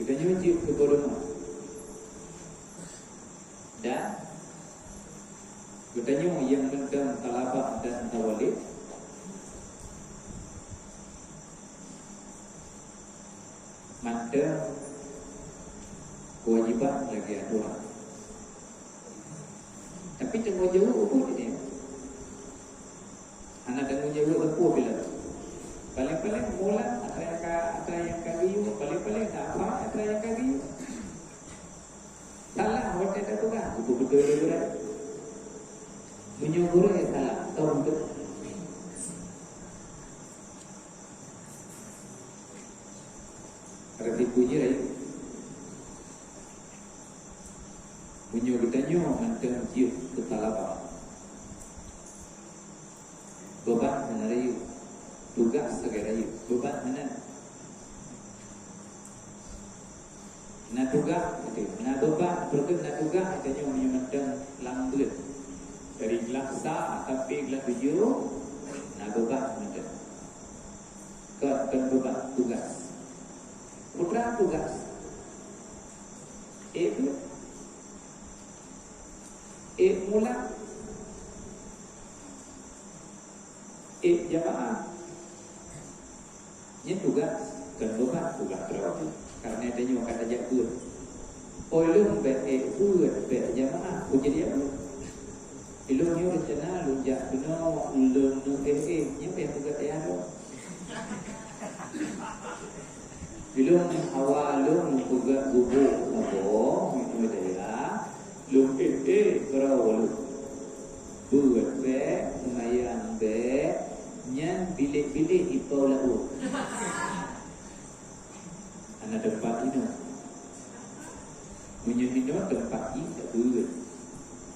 Geutanyoe jeuet keu boh rumoh. Dan geutanyoe nyang mantong talabah dan tawalét, mantong keuwajéban lagée atoran. Tapi tanggong jaweueb ubit nyan. Hana tanggong jaweueb sapeue bila. Paléng-paléng mulang atra nyang ka, atra nyang ka geuyue, paléng-paléng na apa atra nyang ka geuyue. Salah watée tapeugah, beutôi-beutôi lé gurée. Meunyoe gurée salah, tong beutôi. Ada siku je lain. Meunyoe geutanyoe mantong jeuet keu talabah, beuban hana rayeuk, tugaih sagai rayeuk, beuban hana. Na tugaih, na beuban, beureukat na tugaih, geutanyoe meunyoe mantong lam buleuen. Dari glah sa sampai glah tujoh, na beuban mantong. Kon, kon beuban, tugaih. Peue teuma tugaih? Ék beuet. Ék mulang. Ék jamaah. Nyan tugaih, kon beuban, tugaih droe. Karena tanyoe ka tajak beuet. Oh, lôn bék ék beuet, bék jamaah, peue jadi jak beuet. Ilôn nyoe reuncana lôn jak keunoe, lôn neuéh-éh, nyan bék peugah tayah droe. Ilôn hawa lôn peugah gubuk saboh, meunoe daya, lôn éh-éh keurau lôn. Beuet bék, seumayang bék, nyan bilék-bilék ipo laôt. Hana teumpat inoe. Meunyoe inoe teumpat jih tabeuet.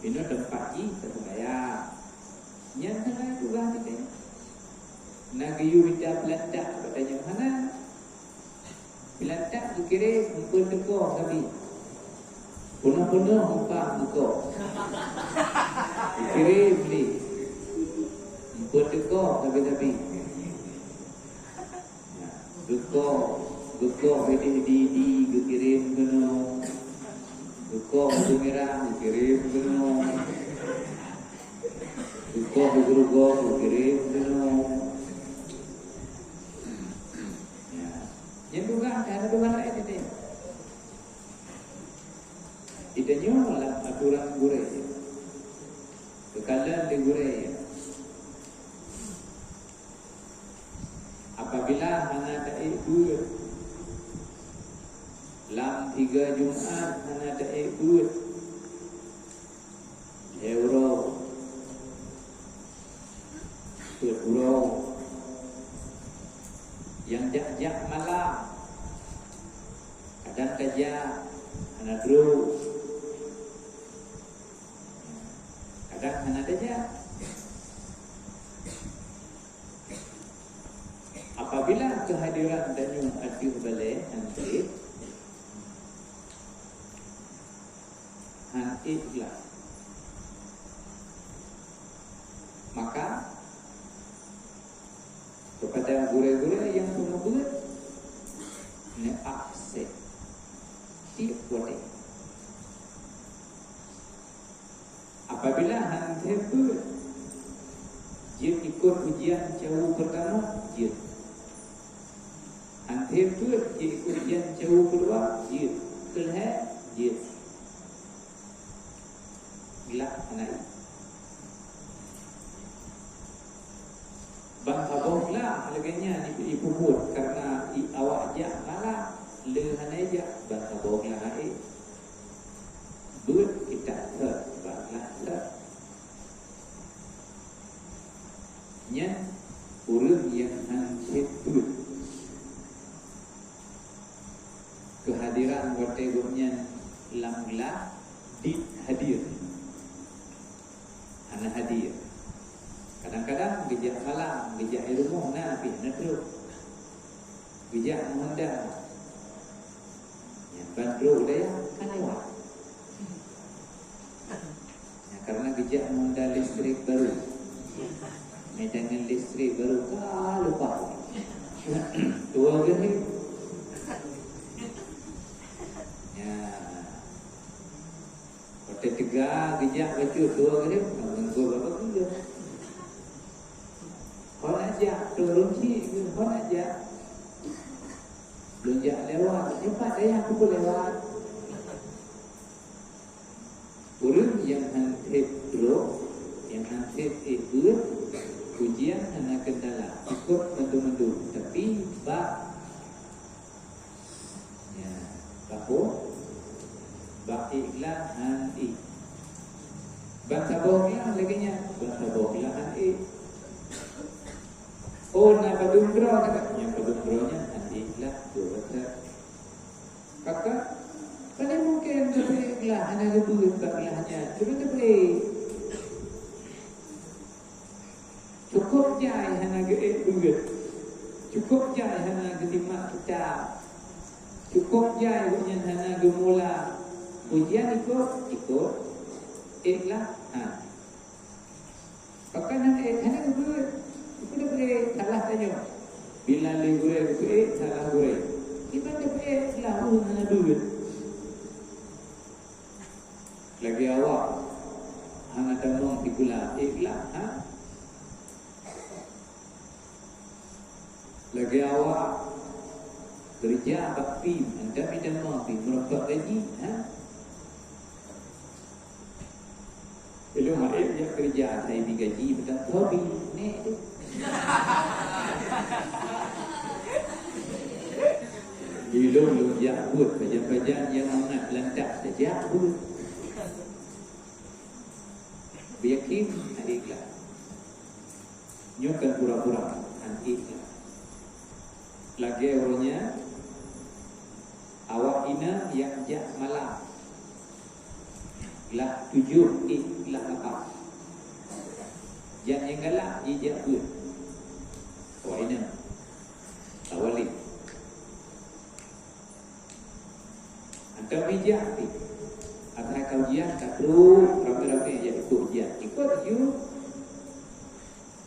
Inoe teumpat jih taseumayang. Nyan hana tugaih geutanyoe. Na geuyue mita peulantak bak tanyoe hana. Peulantak geukirém eumpeuen teuko sabe. Peunoh-peunoh muka meuko. Geukirém lé. Eumpeuen teuko sabe-sabe. Geukoh, geukoh bideh di, di geukirém keunoe. Geukoh bideh mirah geukirém keunoe. Geukoh bideh geurugoe geukirém keunoe. Ya. Nyan tugaih, hana tugaih laén teuntée. Geutanyoe lam atoran gurée. Geukalon lé gurée. Apabila hana taék beuet, lam tiga Jumat hana taék beuet, Peuet uroe nyang jak-jak malam, kadang tajak hana trok, kadang hana tajak. Apabila keuhadiran tanyoe ateueh balée hana trok, hana ikhlas, maka keupada gurée-gurée nyang peumeubeuet, neuabsen tieb watée. Apabila hana beuet, jeuet ikot ujian cawu peurtama, jeuet. Hana beuet, jeuet ikot ujian cawu keudua, jeuet. Keulhée, jeuet. Glak hana ié. Ban saboh glak lagée nyan ipeubuet, kareuna awak jak malam, le hana jak, ban saboh glak hana ié. Beuet kitab that, ban glak that. Nyan ureuëng nyang hana sép beuet. Keuhadiran watée gobnyan lam glak dit hadir. Hana hadir. Kadang-kadang geujak malam, geujak i rumoh na pih hana trok. Geujak meuhonda. Nyan ban trok daya ka lewat. Ya, karena geujak meuhonda listrik baru. Medangan listrik baru ka leupah. Tuwo geuh. Ya. Watée teuga geujak bacut tuwo geuh, meunggur apa geuh. Hana jak, turun cit geuh, hana jak. Lôn jak lewat, cepat daya aku pun lewat. Ureuëng nyang han sép droe, nyang han sép éh beuet, ujian hana kendala, ikot mandum-mandum, tapi bak, ya, bak peue? Bak ikhlas han éh. Ban saboh glak lagée nyan, ban saboh glak han éh. Oh, na padum droe, nyang padum droe nyan han éh glak, dua glak. Maka, pane mungken geupeuék glah hana geubeuet bak glah nyan, cuba geupeuék. Cukôp jai hana geuék beuet. Cukôp jai hana geusimak kitab. Cukôp jai gobnyan hana geumula. Ujian ikot, ikot. Ék glah, ha. Pakon hana ék, hana geubeuet. Geupeuék, salah tanyoe. Bila lé gurée geupeuék, salah gurée. Kiban geupeuék, salah ureuëng hana beuet. Lagée awak hana tamong sikula, ék glah, ha? Lagée awak keureuja bak pim, hantom jitamong pih meureumpok gaji, ha? Ilôn hana ék jak keureuja, asai jibi gaji, meutamong pih, nek tu. Ilôn lôn jak buet pajan-pajan nyang mangat lantak tajak buet. Beuyakin, adik lah. Nyoe kon pura-pura, han ék glah. Lagée uroe nyan, awak inong nyang jak malam, glah tujoh ék glah lapan. Jan nyang galak jijak beuet. Awak inong, tawali. Hantom jijak pih. Asai ka ujian, ka trok ramé-ramé jak ikot ujian. Ikot ju.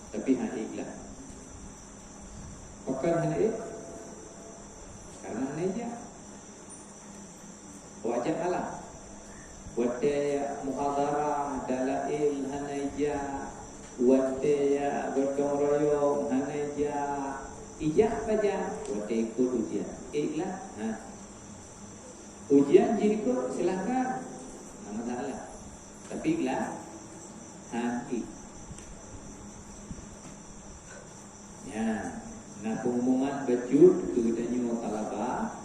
Tapi hana ék glah. Pakon hana ék? Karena hana jak. Awak jak malam. Watée muhadharah, dalail hana jak. Watée gotong royong hana jak. Ijak pajan? Watée ikot ujian. Ék glah? Ha. Ujian jih ikot, silahkan. Hana masalah. Tapi glah, han ék. Nyan, na peungumongan bacut keu geutanyoe thalaba,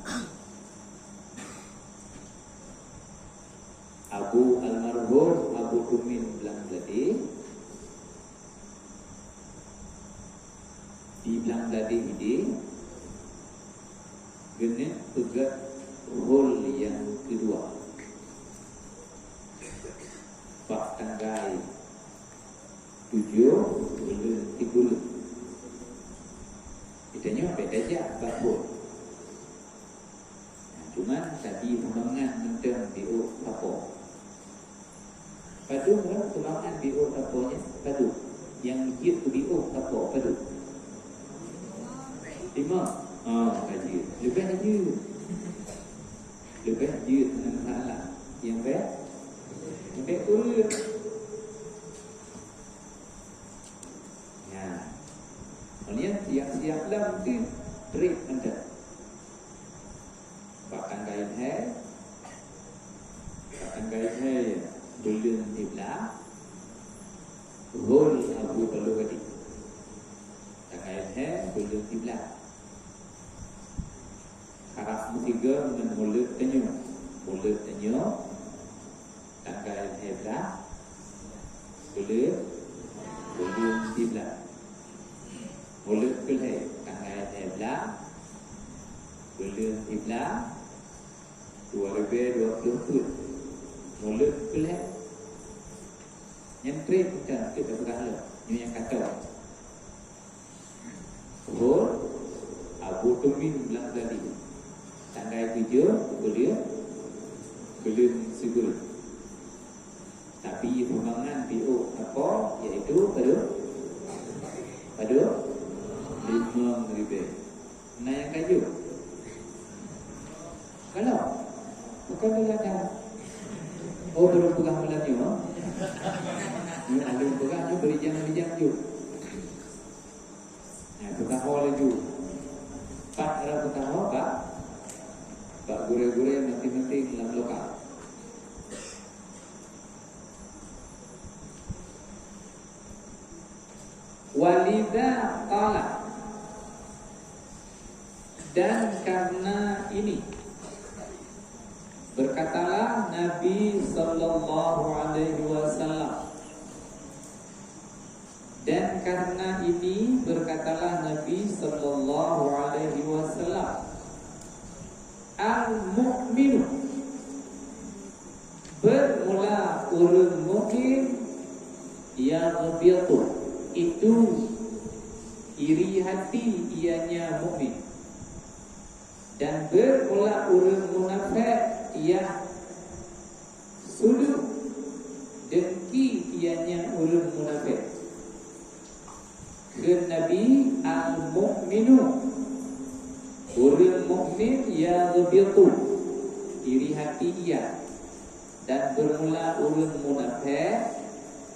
Abu almarhum Abu Tumin Blang Gladi. Di blang bladé idéh, geuneuk peugét hol nyang keudua. Bak tanggai tujoh buleuen sikureueng. Geutanyoe bèk tajak bak hol. Nah, cuman tabi seumangat mantong biôh sapo. Padum ureueng seumangat biôh sapo nyan? Padum? Nyang jeuet keu biôh sapo, padum? Limong? Oh, ka jeuet. Leubeh jeuet. Leubeh jeuet meunan salah. Nyang bèk? Nyang bèk kureueng. Nyan. Kemudian siap-siap lom tu trép mantong. Bak tanggai lhèe, bak tanggai lhèe buleuen siblaih, hol Abu Talib tadi. Tanggai lhèe buleuen siblaih. Karab meusigoe ngon mulod tanyoe. Mulod tanyoe tanggai lhèe blaih buleuen, buleuen siblaih. Mulod keulhèe tanggai lhèe blaih buleuen siblaih dua ribèe dua ploh peuet. Mulod keulhèe. Nyan trép mantong, trép tapeugah lom. Nyoe nyang ka tô. Hol Abu Tumin blang bladé. Tanggai tujoh buleuen, buleuen sikureueng. Tapi sumbangan biôh sapo, yaitu padum? Padum? Limong ribèe. Na nyang ka jeuet? Kalau bukan lagèe nyan. Oh, baru peugah malam nyoe, ha? Nyoe alun peugah, nyoe beurijang-rijang jeuet. Nah, peutaho laju. Pat rot peutaho bak, bak gurèe-gurèe maséng-maséng lam lokal. Walidza qala, dan karena ini, berkatalah Nabi sallallahu alaihi wasallam, Dan karena ini berkatalah Nabi sallallahu alaihi wasallam, "Al-mu'minu, bermula ureueng mukmin, yaghbitu, itu iri hati ianya mukmin." Dan bermula ureueng munafék, yahsudu, dengki ianya ureueng munafék. Kheun Nabi, "Al-mu'minu, ureueng mukmin, yaghbitu, iri hati ia, dan bermula ureueng munafék,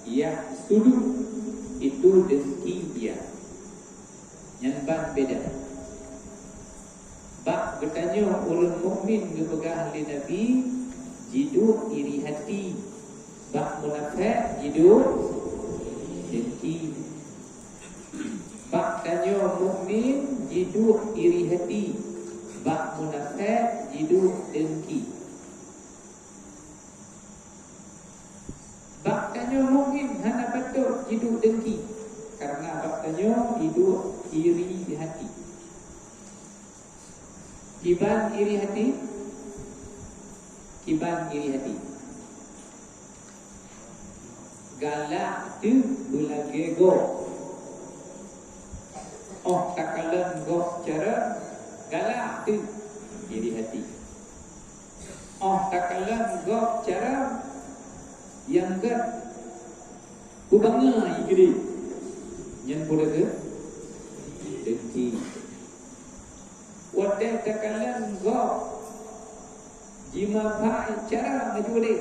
yahsudu, itu dengki ia." Nyan ban beda. Bak geutanyoe ureueng mukmin geupeugah lé Nabi, jiduek iri hati. Bak munafék jiduek dengki. Bak tanyoe mukmin jiduek iri hati. Bak munafék jiduek dengki. Bak tanyoe mukmin hana patôt jiduek dengki, karena bak tanyoe jiduek iri hati. Kiban iri hati? Kiban iri hati? Galak teuh beulagèe gob. Óh takalon gob cara, galak teuh iri hati. Óh takalon gob cara nyang gèt peubangga ié keudéh, nyan peue teuh? Dengki. Watèe takalon gob jimeuphai cara meujudeh,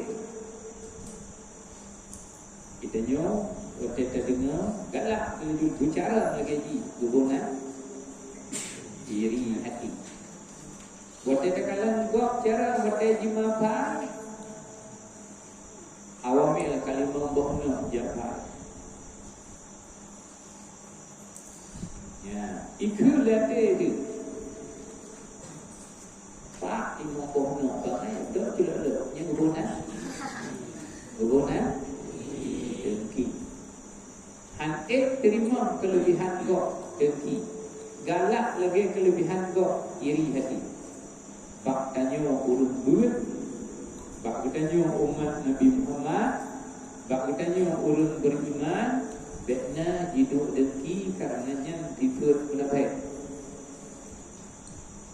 geutanyoe watèe tadeungoe galak laju beucara lagèe jih, geuboh na iri hati. Watèe takalon gob cara watèe jimeuphai, awai mé ka limong boh nyoe jak phai. Ya, ikheun lé até teuh. Pat limong boh nyoe, bangai dok culok-lok. Nyan geuboh na? Geuboh na? Dengki. Han Ék teurimong keuleubihan gob dengki, galak lagée keuleubihan gob iri hati. Bak tanyoe ureuëng beuet, bak geutanyoe umat Nabi Muhammad, bak geutanyoe ureuëng beriman, bék na jiduek dengki kareuna nyan sifeuet munafék.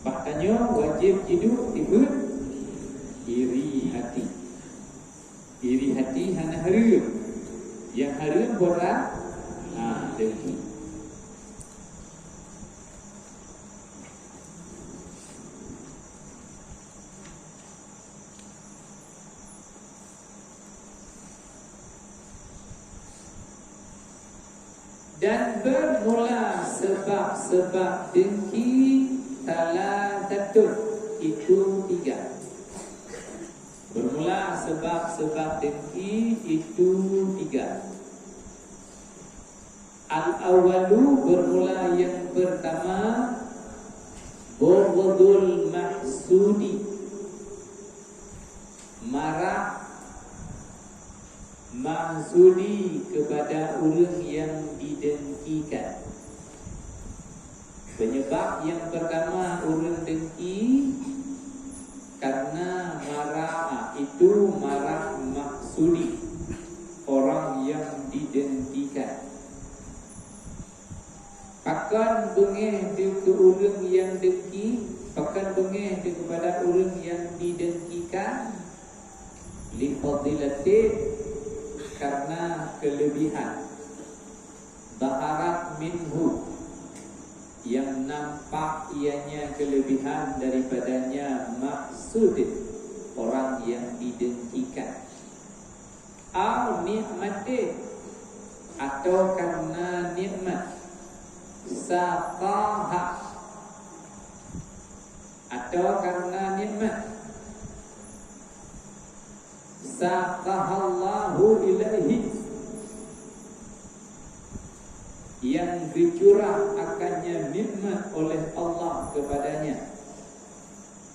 Bak tanyoe wajéb jiduek sifeuet iri hati. Iri hati hana hareuem. Nyang hareuem boh that, ha, dengki. Dan bermula sebab-sebab dengki salah satu, itu tiga. Bermula sebab-sebab dengki itu tiga. Al-awwalu, bermula yang pertama, bughdul mahsudi, marah mahsudi kepada ureuëng yang didengkikan. Penyebab yang pertama ureuëng dengki karena marah, itu marah mahsudi, orang yang didengkikan. Pakon beungéh teuh keu ureuëng nyang dengki? Pakon beungéh teuh keupada ureuëng nyang didengkikan? Li fadilatih, karena kelebihan. Zaharat minhu, yang nampak ianya kelebihan daripadanya, mahsud, orang yang didengkikan. Au nikmatih, atau karena nikmat. Saqaha, atau karena nikmat. Saqahallahu ilaihi, yang dicurah akannya nikmat oleh Allah kepadanya.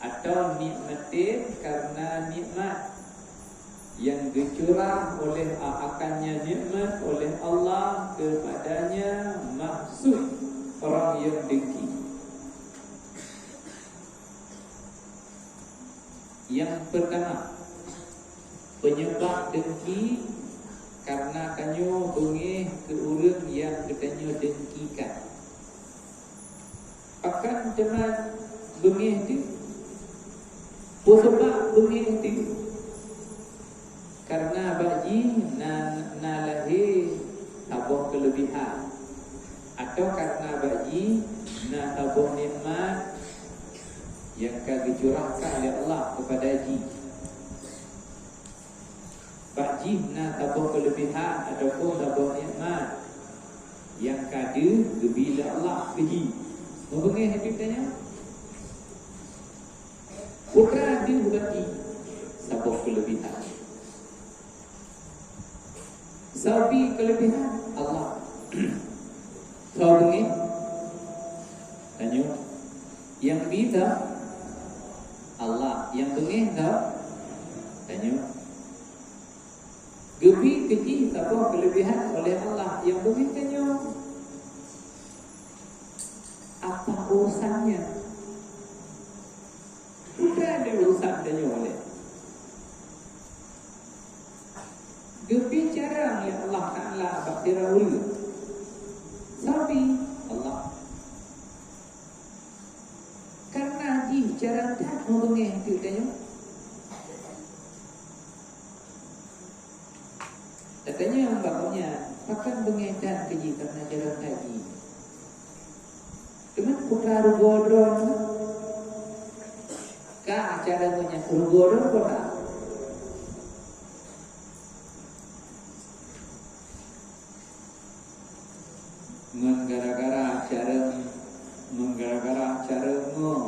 Atau nikmatin, karena nikmat yang dicurah oleh, akannya nikmat oleh Allah kepadanya, mahsud, orang yang dengki. Yang pertama, penyebab dengki karena tanyoe beungéh keu ureuëng nyang geutanyoe dengkikan. Pakon teuma beungéh teuh? Peue sabab beungéh teuh? Karena bak jih na, na lahé saboh keuleubiehan, atawa karena bak jih na saboh nikmat nyang ka geucurahkan lé Allah keupada jih. Bak jih na saboh keuleubiehan ataupun saboh nikmat nyang ka deuh geubi lé Allah keu jih. Meubeungéh hati tanyoe? Peue teuma deuh bak jih? Saboh keuleubiehan. Sabe keuleubiehan Allah. Soe beungéh? Tanyoe. Nyang bi teuh Allah. Nyang beungéh teuh tanyoe. Geubi keu jih saboh keuleubiehan oleh Allah, nyang beungéh tanyoe. Apa urusannya? Bukan ada urusan tanyoe lé. Geubi carông lé Allah Taala bak sira ureuëng. Sabe Allah. Karena jih carông that meubeungéh keu tanyoe. Katanya bak gobnyan, pakon beungéh that keu jih karena carông that jih. Teuma peue rugoe droeneuh? Ka carông nyan rugoe droeneuh peue? Ngon gara-gara carông, ngon gara-gara carông ngon.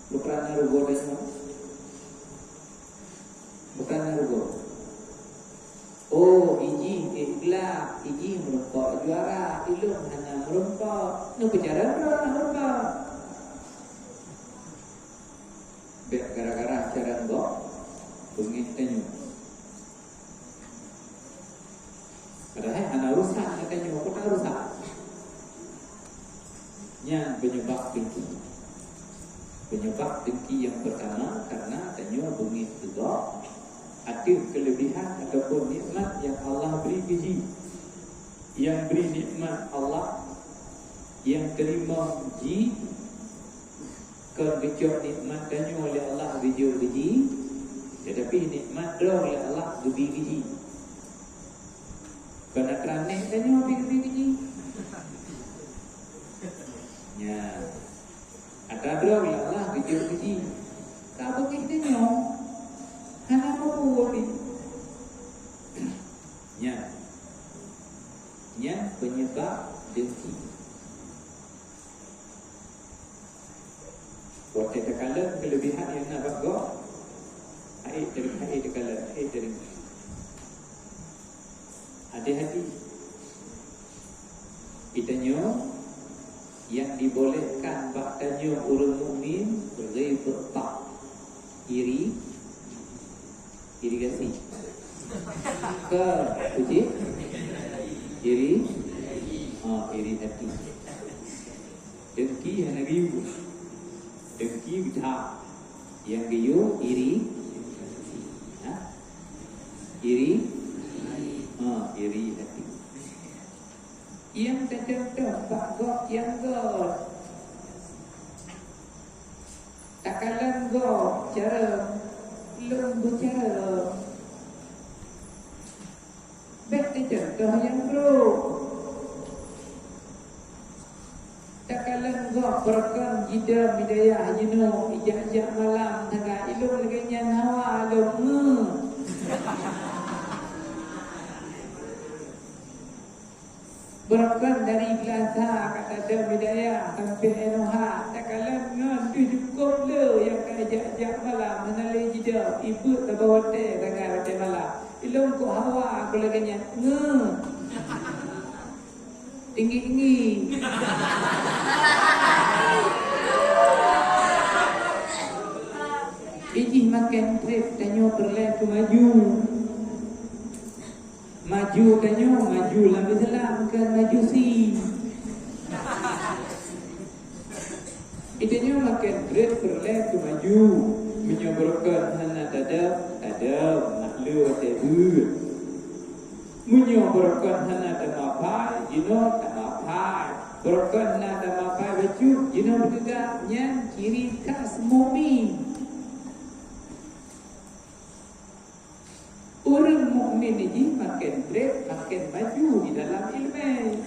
Bukan na rugoe tanyoe. Bukan na rugoe. Oh, ijih ék glak, ijih meurumpok juara, ilôn hana meurumpok. Neupeucara droe na meurumpok. Bék gara-gara carông gob, beungéh tanyoe. Urusan geutanyoe, peue urusan? Nyan penyebab dengki. Penyebab dengki nyang pertama karena tanyoe beungéh keu gob ateueh kelebihan ataupun nikmat nyang Allah bri keu jih. Nyang bri nikmat Allah, nyang teurimong jih, kon geucok nikmat tanyoe lé Allah geujok keu jih, tetapi nikmat droe lé Allah geubri keu jih. Kon atra nèk tanyoe geubri keu jih. Nya. Atra droe lé Allah geujok keu jih. Ka beungéh tanyoe. Hana mampu geubri. Nya. Nya penyebab dengki. Watèe takalon kelebihan nyang na bak gob, hai teurimong, hai takalon, hai teurimong. Hati-hati. Geutanyoe nyang dibolehkan bak tanyoe ureueng mukmin, ghibtah, iri, iri gasien. Keu puji, iri, ha, iri hati. Dengki hana geuyue. Dengki beuta. Nyang geuyue iri. Ha? Iri. Ha, iri hati. Nyang teucontoh bak gob nyang göt. Takalon gob cara lôn beucara. Bèk teucontoh nyang brôk. Takalon gob beureukan jideuem di dayah jinoe ijak-jak malam, taga ilôn lagèe nyan hawa lôn ngeuh. Beureukan dari Geulasa ka tadeuem di dayah sampoe Enoha, takalon ngon deuh jukôb le nyang ka ijak-jak malam hana lé jideuem, ibeuet saboh watèe, taga watèe malam. Ilôn kok hawa, kok lagèe nyan ngeuh. Tinggi-tinggi. Ijih maken trép tanyoe peureulèe keu maju. Maju tanyoe, maju lam Islam, kon maju si. Geutanyoe maken trép peureulèe keu maju. Meunyoe beureukan hana tadeuem, tadeuem, nak le watèe beuet. Meunyoe beureukan hana tameuapai, jinoe tameuapai. Beureukan na tameuapai bacut, jinoe beuteuga, nyan ciri khas mukmin. Ureueng mukmin jih maken trép, maken maju di dalam ileumèe.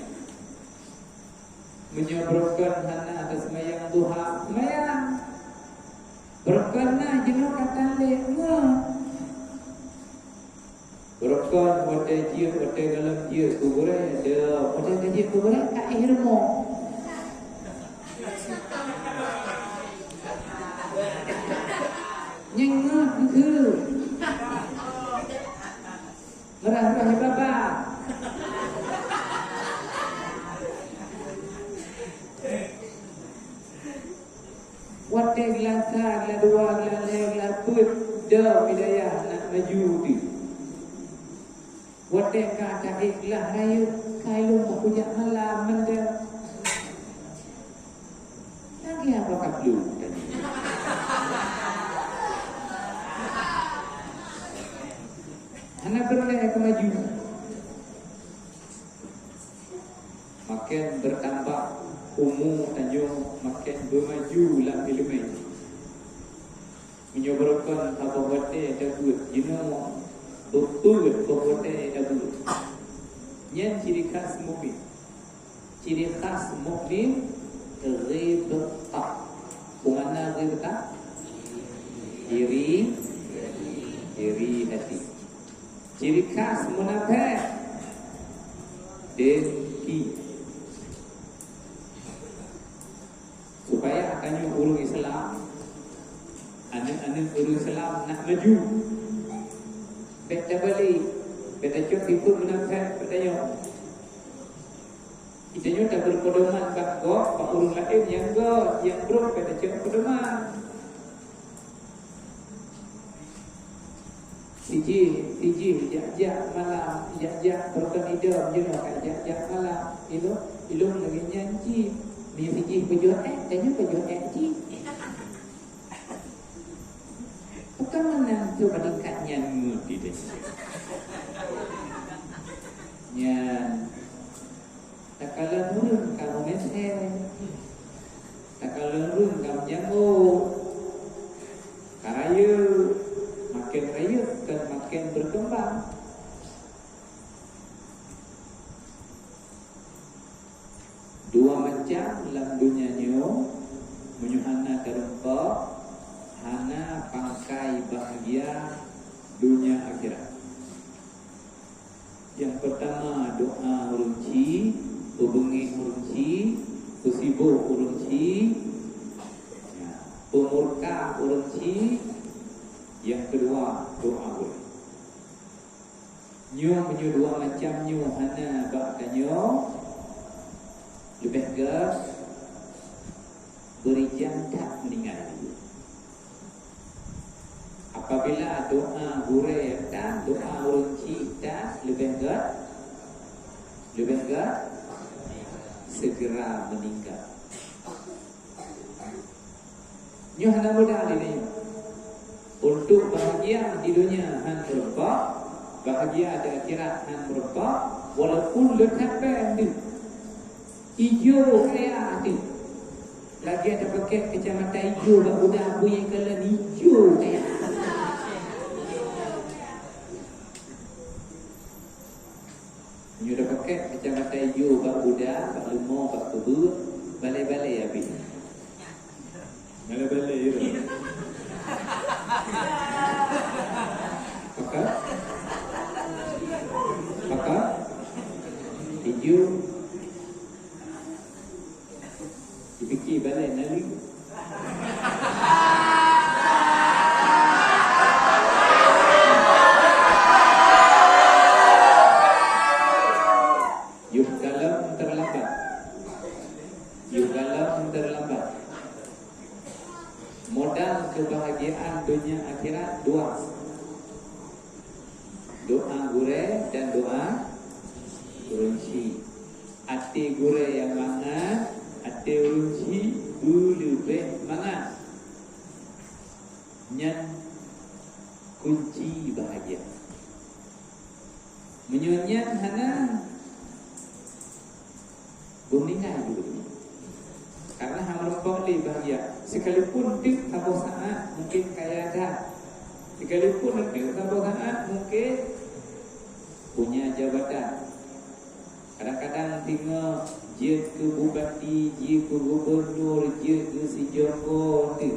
Meunyoe beureukan hana taseumayang duha, seumayang. Beureukan na jinoe ka tan lé, ngeuh. Beureukan watèe jeuet, watèe gohlom jeuet keu gurèe, deuh, watèe ka jeuet keu gurèe, ka éh rumoh. Nyang ngon keu meurah-rah baba. Watèe Geulasa, Geuladua, Geulalhèe, Geulapeuet, deuh wilayah nak maju teuh. Watèe ka taék glah rayeuk, ka ilôn meukeujak malam mantong. Lagèe apa ka peuleueh tadi? Hana peureulèe keu maju. Maken beutambah umu tanyoe, maken beumaju lam ileumèe. Meunyoe beureukan saboh watèe tabeuet, jinoe beupeuet boh watèe tabeuet. Nyan ciri khas mukmin. Ciri khas mukmin, ghibtah. Peue makna ghibtah? Iri, iri hati. Ciri khas munafék, dengki. Supaya tanyoe ureueng Islam, aneuk-aneuk ureueng Islam nak maju. Bèk tabalek, bèk tacok sifeuet munafék bak tanyoe. Geutanyoe tabeupeudoman bak gob, bak ureueng laén nyang göt, nyang brôk, bèk tacok peudoman. Sijih, sijih jak-jak malam, jak-jak peurukan idong jinoe ka jak-jak malam. Ilôn, ilôn lagèe nyan cit. Meunyoe sijih pajoh ék, tanyoe pajoh ék cit. Pakon meunan tu bak tingkat nyan ngut di tanyoe. Nyan. Takalon ureueng ka meumesé, takalon ureueng ka meujangok, ka rayeuk, maken rayeuk kon maken beukeumbang. Dua macam lam donya nyoe, meunyoe hana tarumpok, hana pangkai bahgia donya akhirat. Nyang peurtama, doa ureueng chik, peubeungéh ureueng chik, peusibok ureueng chik, ya, peumurka ureueng chik. Nyang keudua, doa gurèe. Nyoe meunyoe dua macam nyoe hana bak tanyoe, leubeh gèt beurijang that meuninggai. Apabila doa gurèe that, doa ureueng chik that, leubeh gèt, leubeh gèt segera meuninggai. Nyoe hana mudah lé nyoe. Untuk bahagia di donya han meurumpok, bahagia di akhirat han meurumpok, walaupun le that bèe deuh. Ijo kaya deuh. Lagèe tapakèk kacamata ijo bak buda, peue nyang kalon ijo kaya. Meunyoe tapakèk kacamata ijo bak buda, bak leumo, bak keubeue, balèe-balèe abéh. Balèe-balèe, ya. Pakat? Pakat? Ijo. Dipike balèe naleueng. Yôh kalon teurlambat. Yôh kalon teurlambat. Modal keubahgiaan donya akhirat dua. Doa gurèe dan doa ureueng chik. Até gurèe nyang mangat, até ureueng chik beuleubeh mangat. Nyan kunci bahagia. Meunyoe nyan hana, beumeuninggai dulu. Karena hana meurumpok lé bahagia. Sekalipun teuk saboh saat mungkin kaya that. Sekalipun teuk saboh saat mungkin punya jabatan. Kadang-kadang teungoh jeuet keu bupati, jeuet keu gubernur, jeuet keu sijonggo teuk.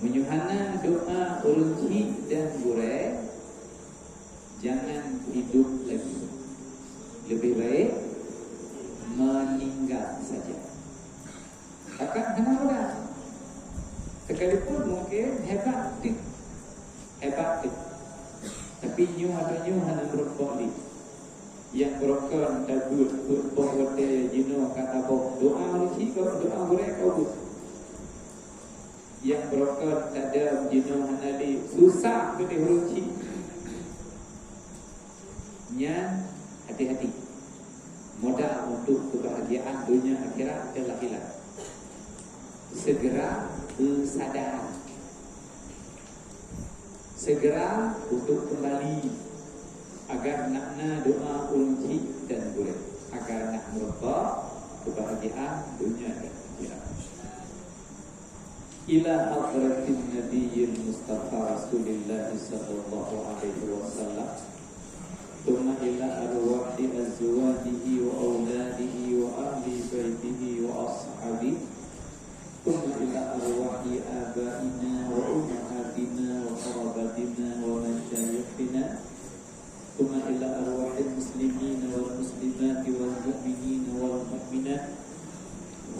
Meunyoe hana doa ureueng chik dan gurèe, jangan hidup lagi. Lebih baik meninggal saja. Akan hana mudah. Sekalipun mungkin hebat teuk. Hebat teuk. Tapi nyoe atau nyoe hana meurumpok lé. Nyang beurokon tabeuet peuet boh watèe jinoe ka taboh. Doa ureueng chik ka, doa gurèe ka beuet. Nyang beurokon tadong jinoe hana lé, susah keudeh ureueng chik. Nyan hati-hati. Modal untuk keubahgiaan donya akhirat telah hilang. Segera beusadar. Segera untuk kembali agar nak na doa ureueng chik dan gurèe, agar nak meurumpok keubahgiaan donya dan akhirat. Ila hadratin Nabiyil Mustafa Rasulillah sallallahu alaihi wasallam. Tsumma ila arwahi azwajihi wa auladihi wa ahli baitihi wa ashabihi. Tsumma ila arwahi abaina wa ummahatina wa qarabatina wa masyayikhina. Tsumma ila arwahil muslimina wal muslimati wal mu'minina wal mu'minat.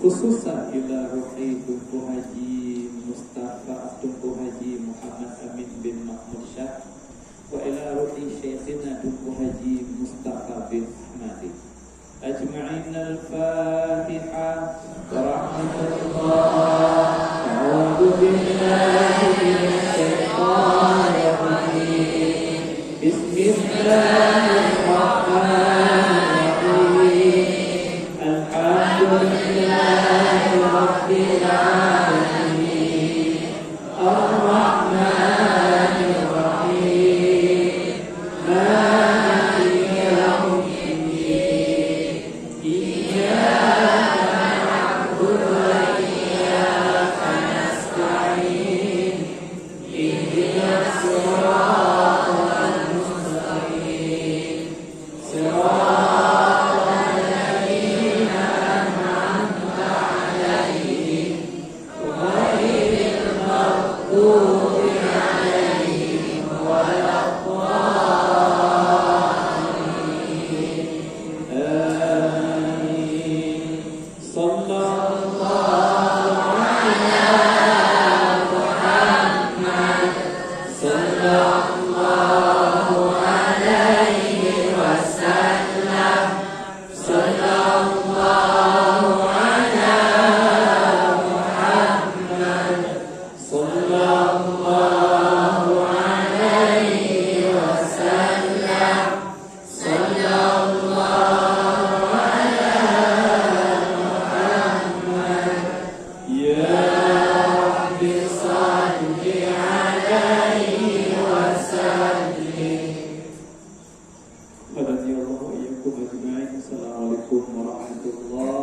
Khususan ila ruhi Teungku Haji Mustafa, Teungku Haji Muhammad Amin bin Mahmud Syah, wa ila ruhi Syaikhina Teungku Haji Mustafa bin Ahmad. Ajma'in. Al-Fatihah. Warahmatullah. A'udzu billahi بسم الله الرحمن الرحيم. الحمد لله رب العالمين. الرحمن الرحيم. مالك يوم الدين. إياك نعبد وإياك نستعين. اهدنا الصراط المستقيم. صراط الذين أنعمت عليهم غير المغضوب عليهم ولا الضالين. آمين. صلى الله على محمد. صلى الله عليه وسلم. صلى الله على محمد. صلى الله عليه وسلم. صلى الله على محمد. يا رب صل عليه وسلم. Hadanallahu wa iyyakum ajma'in. Assalamualaikum warahmatullahi